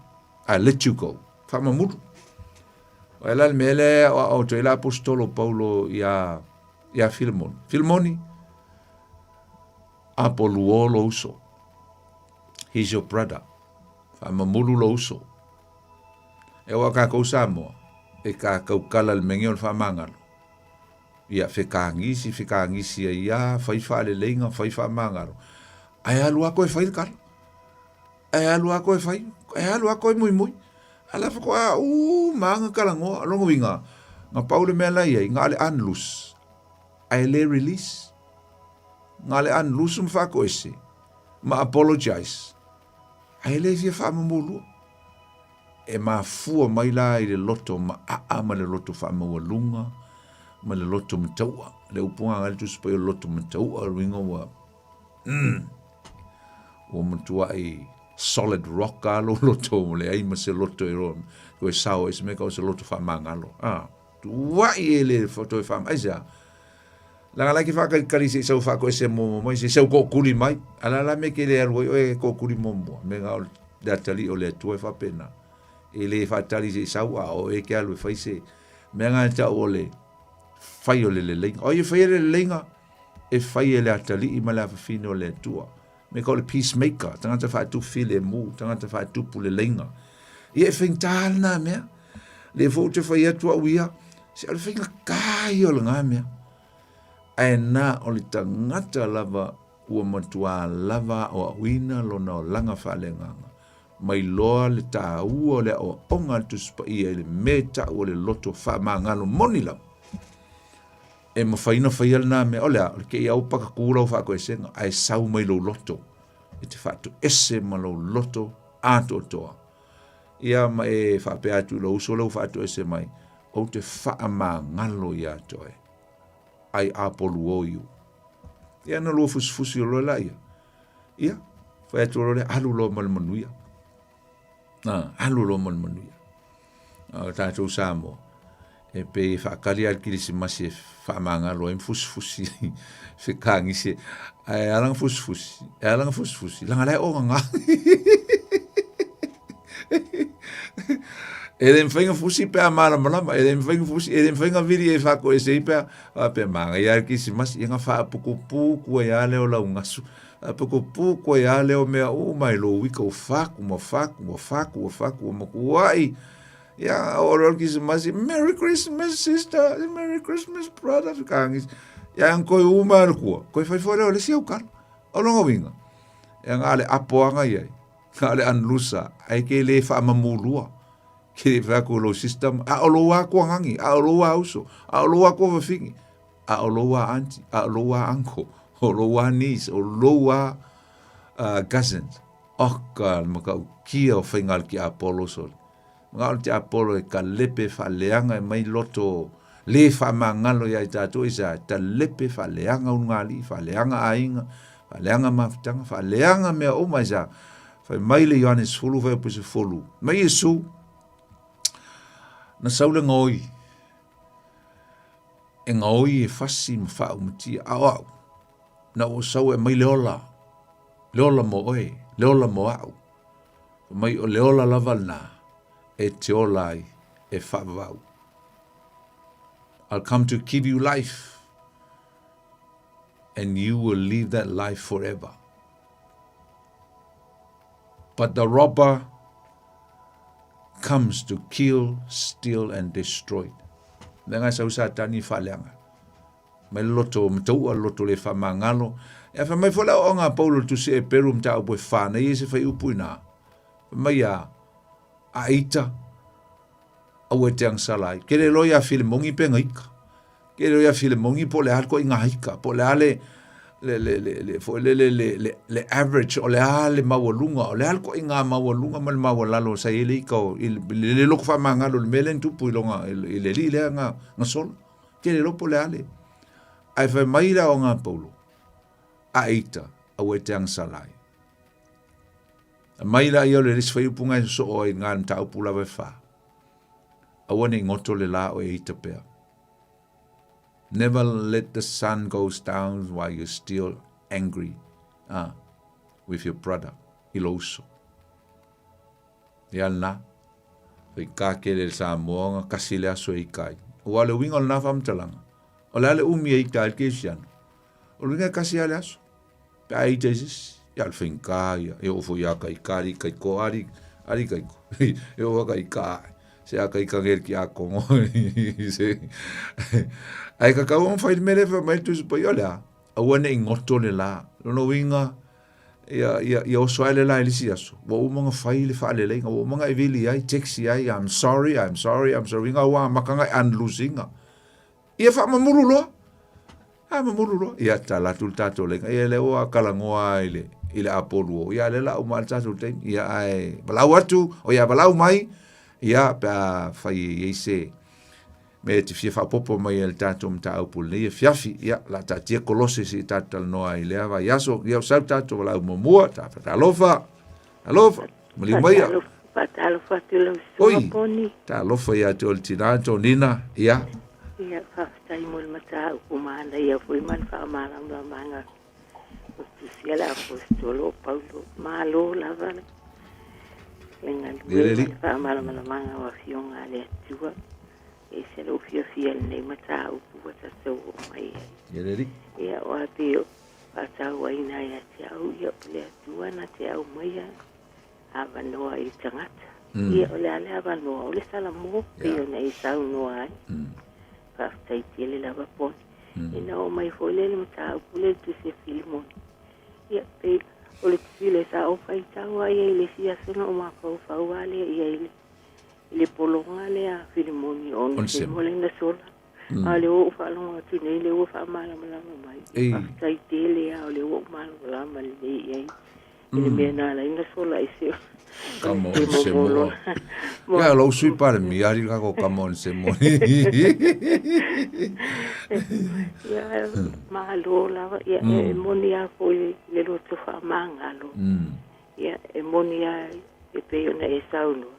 I let you go. Faamamulu. O ai la le mea lea e aoao atu ai le aposetolo Paulo iā, iā Filemoni. Filemoni, apo luo lou uso. He's your brother. Faamamulu lou uso. E aua kākou Samoa, e kākau kala le mea o le faamagalo. Ia, fekagisi, fekagisi ai ia, fai faaleleiga, fai faamagalo. Ae alu lava koe fai le kala. Ae alu lava koe fai, ae alu lava koe muimui. A la faatoa uma lava na talanoa. O lona uiga, na pau le mea la e i ai, na o le unloose, ae le release. Na o le unloose ma faatoese, ma apologise, ae le fia faamamulua. E mafua mai la i le loto maaa ma le loto faamaualuga ma le loto mataua. Le upu gagae le Tusi Paia o le loto mataua, o le uiga ua, mm, ua matuai solid rock lava lou loto, ua leai ma se loto e toe sao ai se mea, o se loto faamagalo. Ah, tuai e le toe faam... Aisea? Leaga la e te faatalitali se i sau faatoese muamua mai, se i sau tootuli mai. A o le a la le mea e te le alu ai oe e tootuli muamua? Mea na o le atalii o le Atua e faapena. E le faatali se i sau, a o oe e te alu e fai se mea na e tau o le fai o le leleiga. O ai e faia le leleiga? E fai e le atalii ma le afafine o le Atua. Me ka o le peacemaker, tagata faatupu filemu, tagata faatupu leleiga. Ia e faigata lena mea. Le foi ou te fai atu au ia, se o le faigata ia o lena mea. Ae na o le tagata lava ua matuā lava aoaoina lona olaga faaleagaga, mai loa le taua o le aoaoga a le Tusi Paia i le mea e tau o le loto faamagalo moni lava. E mafai ona faia lena mea, o le a, o le kei au pakakū lau faatoesega, ae sau mai lou loto, e te faatoese ma lou loto atoatoa. Ia ma e faapea atu i lou uso lea ua faatoese mai, ou te faamagalo iā te oe, ai apoluo iu. Ia na lua fusifusi o loa laia. Ia, fai atu loa lea, alu loa ma le manuia. Ah, alu loa ma le manuia. A o tatou Samoa, e pei e faatali lava i le Kerisimasi e faamagalo ai ma fusifusi fekagisi. Ae ala ona fusifusi, e ala ona fusifusi, leaga la e ogaga. E le mafai ona fusi pe a malamalama, e le mafai ona fusi, e le mafai ona vili e faakoese ai pe a faapea manaia lava le Kerisimasi, ia ona faaputuputu ai lava lea o lau gasu, faaputuputu ai lava lea o mea uma i lou ika ua fatu ma fatu ma fatu ma fatu ua matuai. Ia, oo loa le Kerisimasi, Merry Christmas sister, Merry Christmas brother, fekagisi. Ia, ona toe uma lava le tua, toe fai foi lea o le isi aukala. O lona uiga, e na o le apo lava na i ai. Na o le anusa, ae ke le faamamulua. Ke le fai atu i lou sister, a o lou lava tuagagi, a o lou lava uso, a o lou lava tuafafine, a o lou lava aunty, a o lou lava uncle, o lou lava niece, o lou lava cousins. Oka, le matautia o faiga a le tiapolo sole. Manao le tiapolo e kalepe faaleaga e mai loto le faamagalo ia i tatou i sa talepe faaleaga ulugalii, faaleaga aiga, faaleaga mafutaga, faaleaga mea uma i sa. Fai mai le Ioane 10 fuaiupu 10, mai Iesu, na sau le gaoi, e gaoi e fasi ma faaumatia, a o au, na ou sau e aumai le ola, le ola mo oe, le ola mo au. Fai mai o le ola lava lena e te ola ai e faavavau. I'll come to give you life and you will live that life forever. But the robber comes to kill, steal and destroy. Mea ngai sau Satani faaleaga. Mai le loto mataua, le loto le faamagalo. Ia fai mai foi le aoaoga a Paulo i le tusi Eperu mataupu e fa nei e se fuaiupu i ina. Fai mai ia, a ita, aua e te agasala ai. Ke le iloa ia Filemoni pe gaika. Ke le iloa ia Filemoni po o le a le ituaiga ika, po o le a le le le le le foi le le le le le average o le a le maualuga, o le a le ituaiga maualuga ma le maualalo sa i ai le ika o i le le loto faamagalo i le mea lea na tupu i lona i le alii lea na na sola. Ke le iloa po o le a le. Ae fai mai le aoga a Paulo, a ita, aua e te agasala ai. Aumai laia o le isi fuaiupu na e sosoo ai i na mataupu lava e fa. Aua ne i goto le la o e ita pea. Never let the sun goes down while you're still angry with your brother i lou uso. Ia lena, faigata tele i le Samoa ona kasi le aso e ita ai. Aua o le uiga o lena faamatalaga, o le a le umi e ita ai le kerisiano? O le uiga e kasi lava le aso. Pe a ita i se isi, ia o le faigata ia, e oo foi ia Kaika, alii Kaiko, alii, alii Kaiko, e oo lava Kaika ae, se a Kaika nei le tiakono, se, ae tatau ona fai le mea lea e fai mai le Tusi Paia, o le a? Aua ne i goto le la. Lona uiga, ia, ia, ia oso ae le la i le isi aso, ua uma ona fai le faaleleiga, ua uma ona e vili ai, text ai, I'm sorry, I'm sorry, I'm sorry, uiga ua amata ona e unloose ina. Ia faamamulu loa. Faamamulu loa. Ia tala atu le tatou laina. Ia lea ua talanoa i le i le Apolu o. Ia lea la uma le tatou taimi. Ia ae valaau atu, o ia valaau mai. Ia pe a fai e i ai se mea e te fia faaopoopo mai ai i le tatou mataupu i lenei afiafi. Ia, o le a taatia Kolose se i tatou talanoa ai i lea vaiaso. Ia, o sau tatou valaau muamua, talofa, talofa, maliu maia. Faatalofa atu i lau susuga Poni. Talofa ia te oe le tina, Tonina, ia. Ia, faafetai mo le mataupu manaia foi ma le faamalamalamaga o tusi a le Aposetolo o Paulo. Malo lava le galue ma le faamalamalamaga o Afioga a le Atua. E ese lou fiafia i lenei mataupu ua tatou oo mai ai. Ia, aua pei o faatauaina ia te au, ia o le Atua na te aumaia avanoa i le tagata. Ia, o le a le avanoa? O le salamo, pei ona e saunoa ai. Faafetai tele lava Poni. Ina oo mai foi lea i le mataupu lea i le tusi a Filimoni. Ia, pei o le tusi lea sa ou faitau lava i ai i le isi aso na ou mafaufau lava lea i ai i le pologa lea a Filimoni o Onesemo lea na sola. A o lea ua ou faalogo atu nei, lea ua faamalamalama mai. Faafetai tele lava, o lea ua ou malamalama lelei i ai i le mea na ala ai ona sola ai se Kama o se moa. Ia, lou sui Palemia, ali kako kama o se moa. Ia, malo lava. Ia, e moni lava foi le loto faamagalo. Ia, e moni lava e pei ona e saunoa.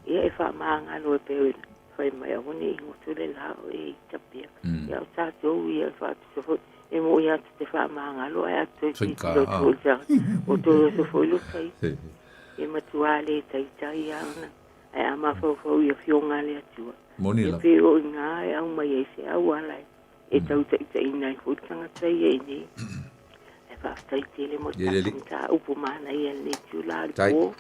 Ia, e faamagalo e pei ona fai mai aua ne i goto le la o e ita pea. Ia, o tatou ia e faatusa foi. E moni lava te faamagalo ae a toe tilotilo atu foi i le tagata, ua toe oso foi lo tai. E matua le taitai lava ona. Ae a mafaufau i Afioga a le Atua, Moni e lava. pei o i ina e aumai ai se auala e tau taitaiina ai foi le tagata ia i inei. Ae faafetai tele mo le Ia le tatou Alii. mataupu manaia i lenei itula o le Tai. po.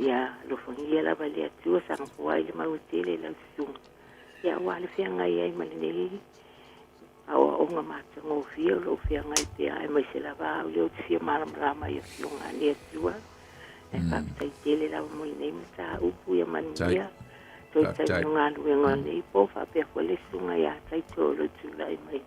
Ia alofagia lava e le Atua saga ai le mau e tele i lau susuga. Ia aua le feagai ai ma lenei aoaoga matagofie o lo o feagai pea aemaise lava au lea ou te fia malamalama i Afioga a le Atua. Ae faafetai tele lava mo lenei mataupu ia manuia. Toe Faafetai. taimi o galuega o lenei po faapea foi le susuga ia Taito o lo o tulai mai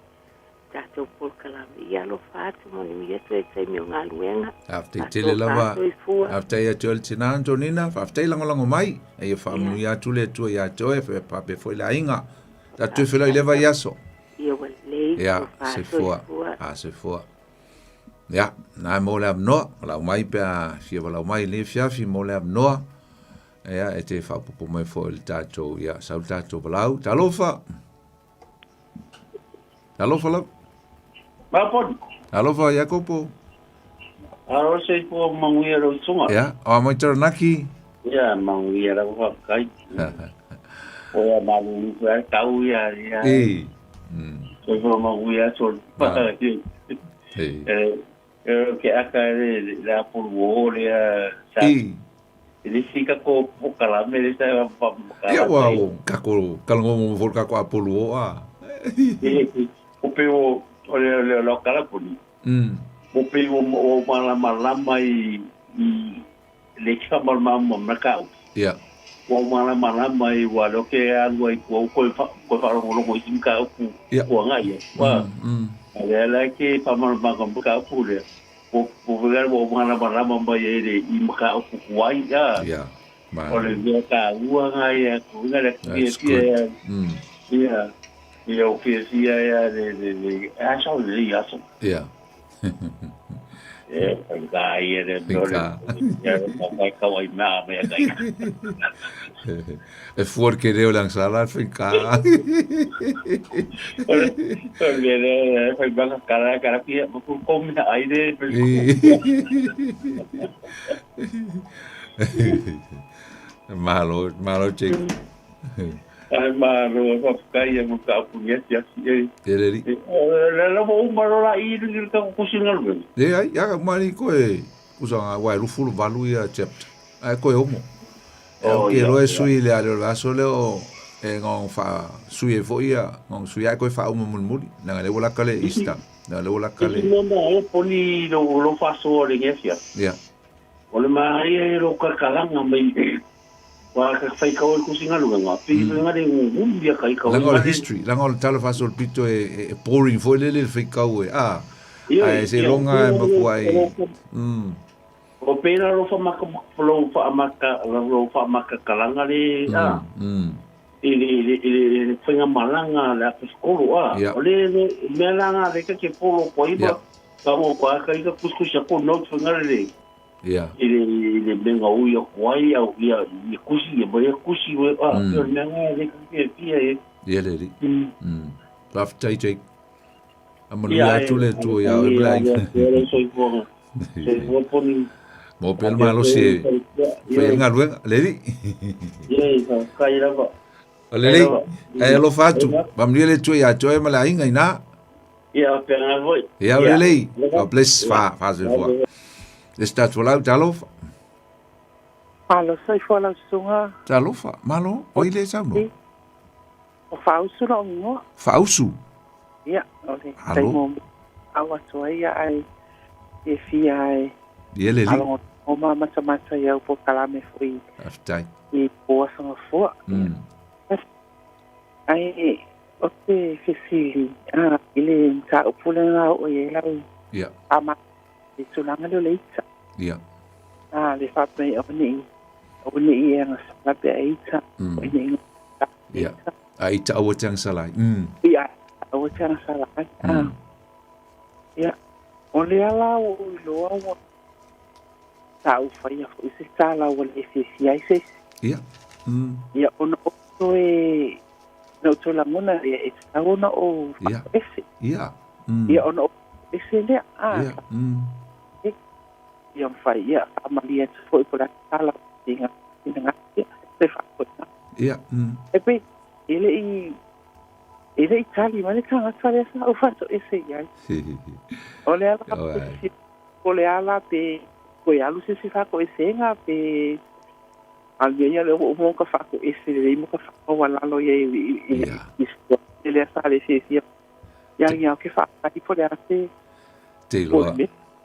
tatou polokalame. Ia alofa atu manuia toe taimi o galuega. Faafetai tele Faatofa lava. soifua. Faafetai atu ai le tina Antonina, faafetai lagolago mai. A ia Ia faamanuia atu le Atua ia te oe, faapea foi le aiga. Tatou toe feiloai i lea faafetai vai lava. aso. Ia ua lelei Ia, tofa soifua. soifua. A soifua. Ia, na mo le avanoa, valaau mai pe a fia valaau mai i lenei afiafi mo le avanoa. Ia, e te faaopoopo mai foi i le tatou, ia, sau le tatou valaau. Talofa! Talofa lava. Maponi. Talofa, Iakopo. Alo soifua manuia lau susuga. Ia, o a mai Taranaki. Ia manuia lava faafetai. O ia malulu foi a tau ia ia. E. Soifua manuia atu. Ah. E. E e ke aka le le apolu o le sa. E. Le sika ko pokalame le sa pa Ia kala. ua o kako kalongo mo fo kako apolu o a. E o pe o o le le lo kala poni. O pe o o malamalama i i le ka malama ma ka. Ia. Ua malamalama i ua leo ke alu ai kua koe fa koe faalogologo i mataupu Ia. ua agai ai ua a lea la ke faamalamalama mataupu lea po po vega ua malamalama mai ai le i mataupu kuai a Ia. o le Malo. mea taua ga ia kuiga le That's fiafia good. ia ia ia o fiafia ia le le le aso le aso Ia. e faigā ia le mea o le Fika. ia le kau ai mea mea kai. E fuar ke reo lang sala fika. O le o le le fai baka kara kara pia ma ku ko mea ai le Malo, malo Jake. ai ma ro fa kai e mo ka pu ye sia si e E le ri. le le mo ma ro la i le ka ku singa lu. E ai, ia mari koe kusanga wai rufulu valu ia chapter. Ai koe omo. E au Oh ke ia roe ia sui le ale o le aso le o e ngong fa sui e fo ia, ngong sui ai koe fa uma mulimuli. Nanga le ula kale Easter. Nanga le ula Isi kale. mo mo e poni lo lo fa so le nge sia. Ia. O le ma ai lo ka kalanga mai wa ka fai ka o ku singa lu nga pi nga le ngu ya kai ka Langa o nga le le history, langa o le talo faso le pito e, e boring foi lele le whikau e. Ah, Ia ai se ia longa e makua e. o pera lo fa maka lo fa maka lo fa maka kalanga le a i le i le i le whainga malanga le ape skolo a Ia. o le le mea langa le ka ke polo ko Ia. iba ka mo ko ka ika kuskus ya ko note whainga le Ia. i le i le menga ui o kuai au ia i kusi ia mai kusi we a o le mea nga le ka ke pia e. Ia le ri. Faafetai Jake. A Ia manuia e atu le Atua ia oe ia ma le ia aiga. ia le soifuaga soifua poni Mo pea le malosi e fai ai le galuega. Le alii. ia e kai lava O kai lelei. lava Ae alofa atu. Ia Faamanuia le Atua ia te oe ma le aiga ina. ia pena foi Ia o ia lelei. God bless. Fa, fa soifua. Le se tatou lau, talofa. Malo soifua lau susuga. Talofa. Malo. O i le saunoa. I o faausu la'u igoa. Faausu. Ia o le Alo. taimi au atu ai ia ae e fia e Ia le alii. alogologo ma matamata i au polokalame fo'i Faafetai. i po asogafua. Ae o te fesili a i le mataupu lena oo i ai lau Ia. ama i tulaga lea o le ita. Ia. A le faapea o ni'i o ni'i e agasala pe a ita o ni'i Ia. ita. A ita aua te agasala ai. Ia aua te agasala ai a ia o le ala ua ou iloa ua ta'ufaia fo'i se tala ua le fiafia ai se isi. Ia. Ia ona ou toe na ou toe lagona ia e tatau ona ou Ia. fa'aese. Ia. Ia ona ou ese lea a Ia. Ia mafai ia fa'amalie atu fo'i po le a tala iga ina ia. Se faafofoga. Ia. E pei, e le i, e le i tali mai le tagata lea sa ou faatoese i ai. O le ala o le ala pe toe alu se isi faatoesega pe a o le mea ia lea ua uma ona faatoese lelei ma faamaualalo i ai i i lea sa le fiafia ia ia ke faafetai po o le a se Te iloa,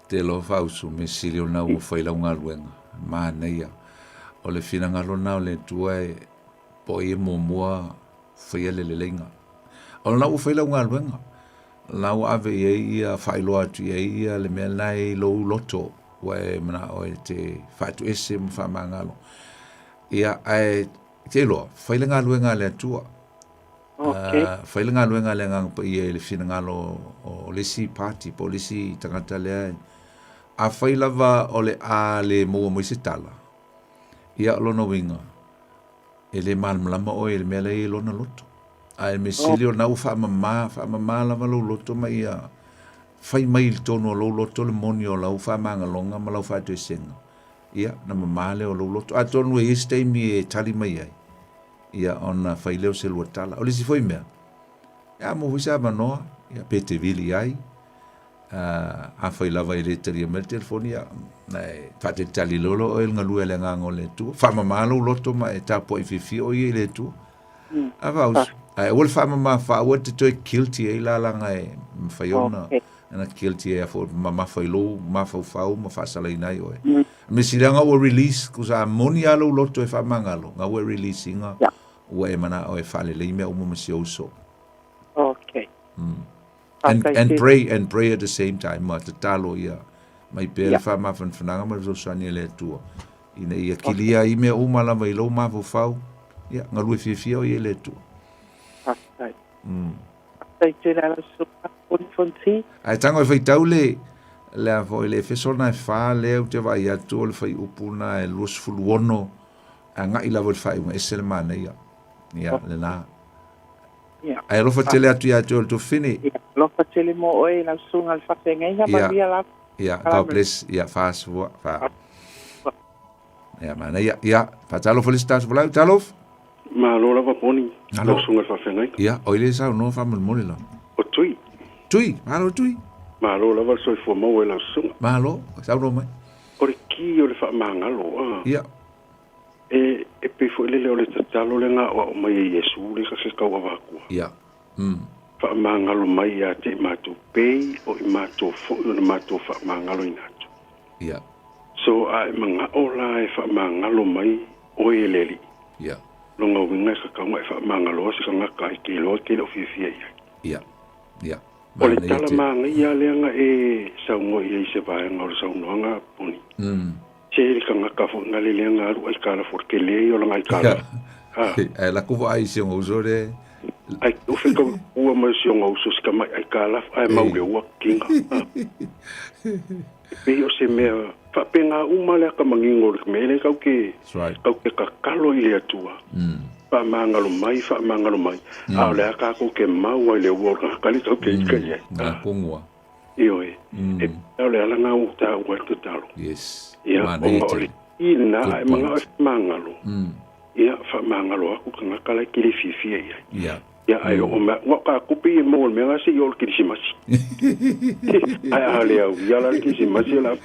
te iloa Fausu, mea sili ona ua fai lau galuega. Manaia. O le finagalo lena o le Atua e po ai e muamua faia le leleiga. O lena ua fai lau galuega. O lena ua ave i ai ia, faailoa atu i ai ia le mea lena e i lou loto ua e manao e te faatuese ma faamagalo. Ia, ae te iloa, fai le galuega a le Atua. Okay. Fai le galuega a le Agaga Paia i le finagalo o le isi party po o le isi tagata lea. Afai lava o le a le maua mai se tala, ia o lona uiga, e le malamalama oe i le mea la e i ai lona loto. Ae mea sili o lena ua faamama, faamama lava lou loto ma ia fai mai i totonu o lou loto le moni o lau faamagaloga ma lau faatoesega, ia ona mama lea o lou loto. Atonu e i ai se taimi e tali mai ai, ia ona fai lea o se lua tala. O le isi foi mea, ia maua foi se avanoa, ia pe te vili ai, afai lava e le talia mai le telefoni, ia, na e faatalitali loa loa oe i le galue a le Agaga o le Atua. Faamama lou loto ma e tapuai fiafia oe ia i le Atua. A Fausu, ae aua le faamama fa, aua te toe guilty ai la laga e mafai ona ona guilty ai foi mamafa i lou mafaufau ma faasalaina ai oe. Mea sili lava ua release, kusa a moni lava lou loto e faamagalo, ga ua e release ina ua e manao e faalelei mea uma ma si ou uso. Okay. And, and pray, and pray at the same time, ma tatalo ia mai pea le faamafanafanaga ma le fesoasoani a le Atua, ina ia kilia ai mea uma lava i lou mafaufau, ia, galue fiafia oe ia i le Atua. Faafetai. Faafetai tele a lau susuga Tony Fonti. Ae tago e faitau le, le a foi le Efeso lena e fa lea ou te vaai atu o le fuaiupu lena e 26 agai lava i le faaiuga, ese le manaia. Ia, lena. Ia. Ae alofa tele atu ia te oe le Tuafafine. Ia, alofa tele mo oe lau susuga le faafeagaiga, manuia lava. Ia, God bless. Ia, faasua, fa. Ia, manaia. Ia, faatalofa le isi tatou folau, talofa. Malo lava Poni, Malo. lau susuga i le faafeagaiga. Ia, oi le saunoa faamolemole lava. O Tui. Tui, malo Tui. Malo lava le soifua maua i lau susuga. Malo, saunoa mai. O le ki o le faamagalo, a. Ia. E, e pei foi lele o le tatalo lea na aoao mai e Iesu le ka se tauavakua. Ia. Faamagalo mai ia te i matou pei o i matou foi ona matou faamagaloina atu. Ia. So, a e manao la e faamagalo mai oe e le Alii. Ia. Lona uiga e tatau ona e faamagaloa se tagata e te iloa e te le o fiafia i ai. Ia. Ia. O le tala manaia lea na e saunoa i ai i se vaega o le saunoaga, Poni. Se le tagata foi na le lea na alu aitalafu, o le tele ia o lana aitalafu. Ae lako vaai i si ona uso le. Ai o feka ua mai si ona uso si tamai aitalafu, ae mau le ua kinga. E pei o se mea faapena uma le akamanigo o le mea lea kau ke, kau ke tatalo i le Atua. Faamagalo mai, faamagalo mai, a o le a tatou ke mau ai le ua o le tagata lea kau ke ika i ai. Ioe, e pei o le ala lena ua taua ai le tatalo. Yes. Ia, ona o le ki lena, a e manao e faamagalo, ia, faamagalo atu le tagata la e te le fiafia i ai. Ia. Ia, ae oo mai, ua o tatou pei e maua i le mea lena seia oo i le Kerisimasi. Ae a le auia la le Kerisimasi o le a...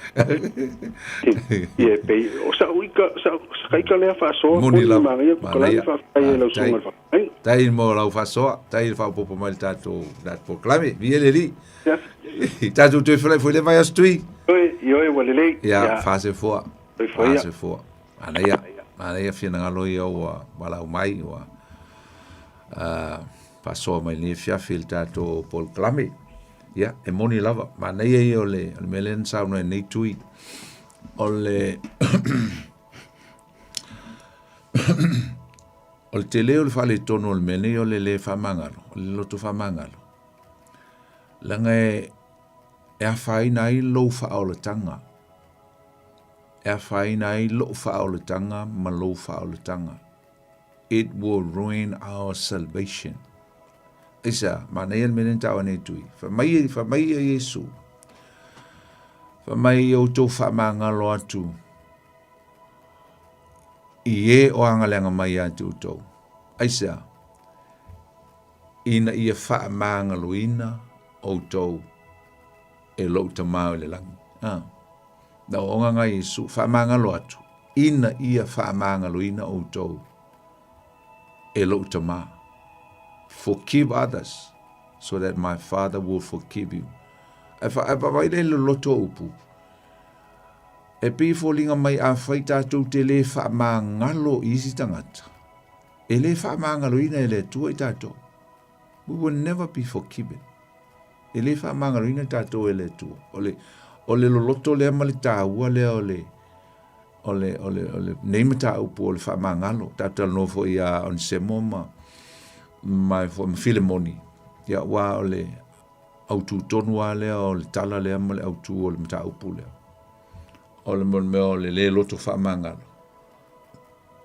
Ia, e pei, o sau ika, sa ika lea faasoa, Moni lava. Manaia, Manaia. Faafetai i lau susuga i le Faafetai. Tai mo lau faasoa, tai le faaopoopo mai le tatou polokalame. Viia le Alii. Tatou toe feiloai foi i le vaiaso Tui. Ioe, ioe, ua lelei. Ia, faasefoa. Soifua ia. Faasefoa. Manaia, manaia finagalo ia ua valaau mai, ua faasoa mai lenei afiafi i le tatou polokalame. Ia, e moni lava, manaia ia o le, o le mea lea na saunoa ai nei Tui, o le o le tele o le faaletonu o le mea nei o le le faamagalo, o le loto faamagalo. Leaga e, e afaina ai lou faaolataga, e afaina ai lou faaolataga ma lou faaolataga. It will ruin our salvation. Aisea, manaia le mea lea na taua nei Tui. Fai mai, fai mai ia Iesu, fai mai ia outou faamagalo atu. I e o agaleaga mai ia te outou. Aisea? Ina ia faamagaloina outou e lou Tamā o i le lagi. A. Na ooga ga Iesu, faamagalo atu, ina ia faamagaloina outou e lou Tamā. Forgive others so that my Father will forgive you. Ae fa, ae vaavaai lea i le loloto o upu. E pei e foliga mai afai tatou te le faamagalo i isi tagata, e le faamagaloina e le Atua i tatou. We will never be forgiven. E le faamagaloina tatou e le Atua. O le, o le loloto lea ma le taua lea o le, o le, o le, o le, nei mataupu o le faamagalo. Tatou talanoa foi ia Onesemo ma, ma, ma Filemoni. Ia, ua o le, autū tonu lava lea o le tala lea ma le autū o le mataupu lea. O le mea o le lē loto faamagalo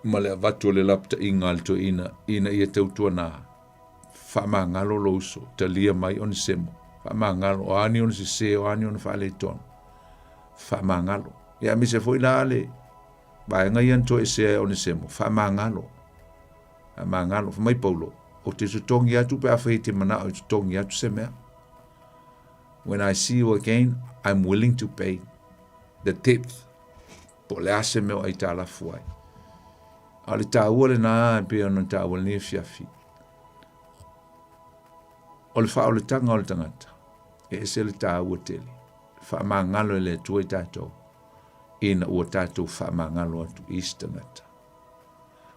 ma le avatu o le lapataiga a le toeaina ina ia tautuana faamagalo lou uso, talia mai Onesemo, faamagalo, o a ni ona sesē, o a ni ona faaletonu, faamagalo. Ia aemaise foi la le vaega ia na toesea e Onesemo, faamagalo. Faamagalo. Fai mai Paulo, ou te totogi atu pe afai e te manao e totogi atu se mea. When I see you again, I'm willing to pay the debt. Po o le a se mea o aitalafu ai. A o le taua lenā e pei ona taua i lenei afiafi, o le faaolataga o le tagata, e ese le taua tele. Faamagalo e le Atua i tatou, ina ua tatou faamagalo atu i isi tagata.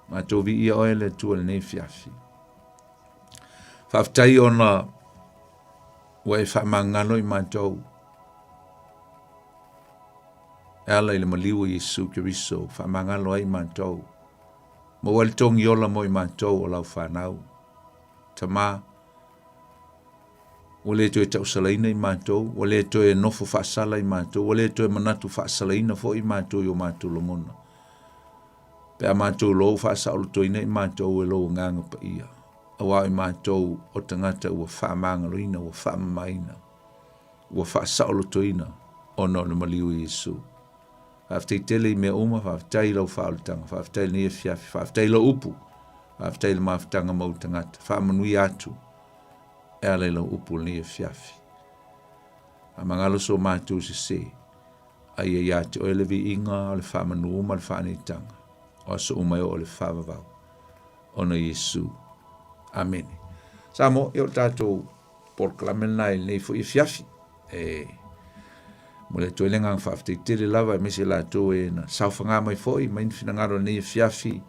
Matou viia oe le Atua i lenei afiafi. Faafetai ona ua e faamagalo i matou e ala i le maliu o Iesu Keriso, faamagalo ai matou. Maua ai le togi ola mo i matou o lau fanau. Tamā, ua le toe tausalaina i matou, ua le toe nofo faasala i matou, ua le toe manatu faasalaina foi i matou i o matou lagona. Pe a matou iloa ua faasaolotoina i matou e lou Agaga Paia, aua o i matou o tagata ua faamagaloina, ua faamamaina, ua faasaolotoina ona o le maliu o Iesu. Faafetai tele i mea uma, faafetai i lau faaolataga, faafetai i lenei afiafi, faafetai i lau upu, faafetai i le mafutaga ma ou tagata. Faamanuia atu e ala i lau upu i lenei afiafi. Faamagalo so matou sese. A ia ia te oe le viiga o le faamanu ma le faaneetaga, o aso uma e oo i le faavavau, ona Iesu. Amene. Samoa, ia o le tatou polokalame lena i lenei foi afiafi. E momoli atu ai le agaga faafetai tele lava aemaise latou e na saofaga mai foi mai ni finagalo i lenei afiafi.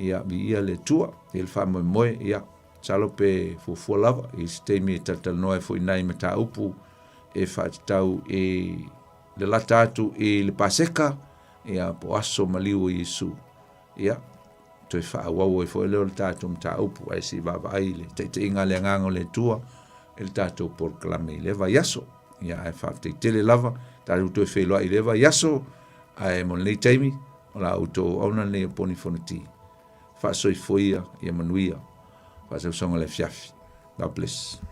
Ia, viia le Atua, ia le faamoemoe, ia, masalo pe fuafua lava i se taimi e talatalanoa ai foi nai mataupu e faatatau i le lata atu i le Paseka, ia, po o aso maliu o Iesu. Ia, toe faaauau ai foi lea o le tatou mataupu, ae se i vaavaai i le taitaiga a le Agaga o le Atua i le tatou polokalame i lea vaiaso. Ia, ae faafetai tele lava, tatou toe feiloai i lea vaiaso, ae mo lenei taimi, o la outou auauna lenei o Poni Fonoti. Faasoifua ia, ia manuia. Faasausauga le afiafi. God bless.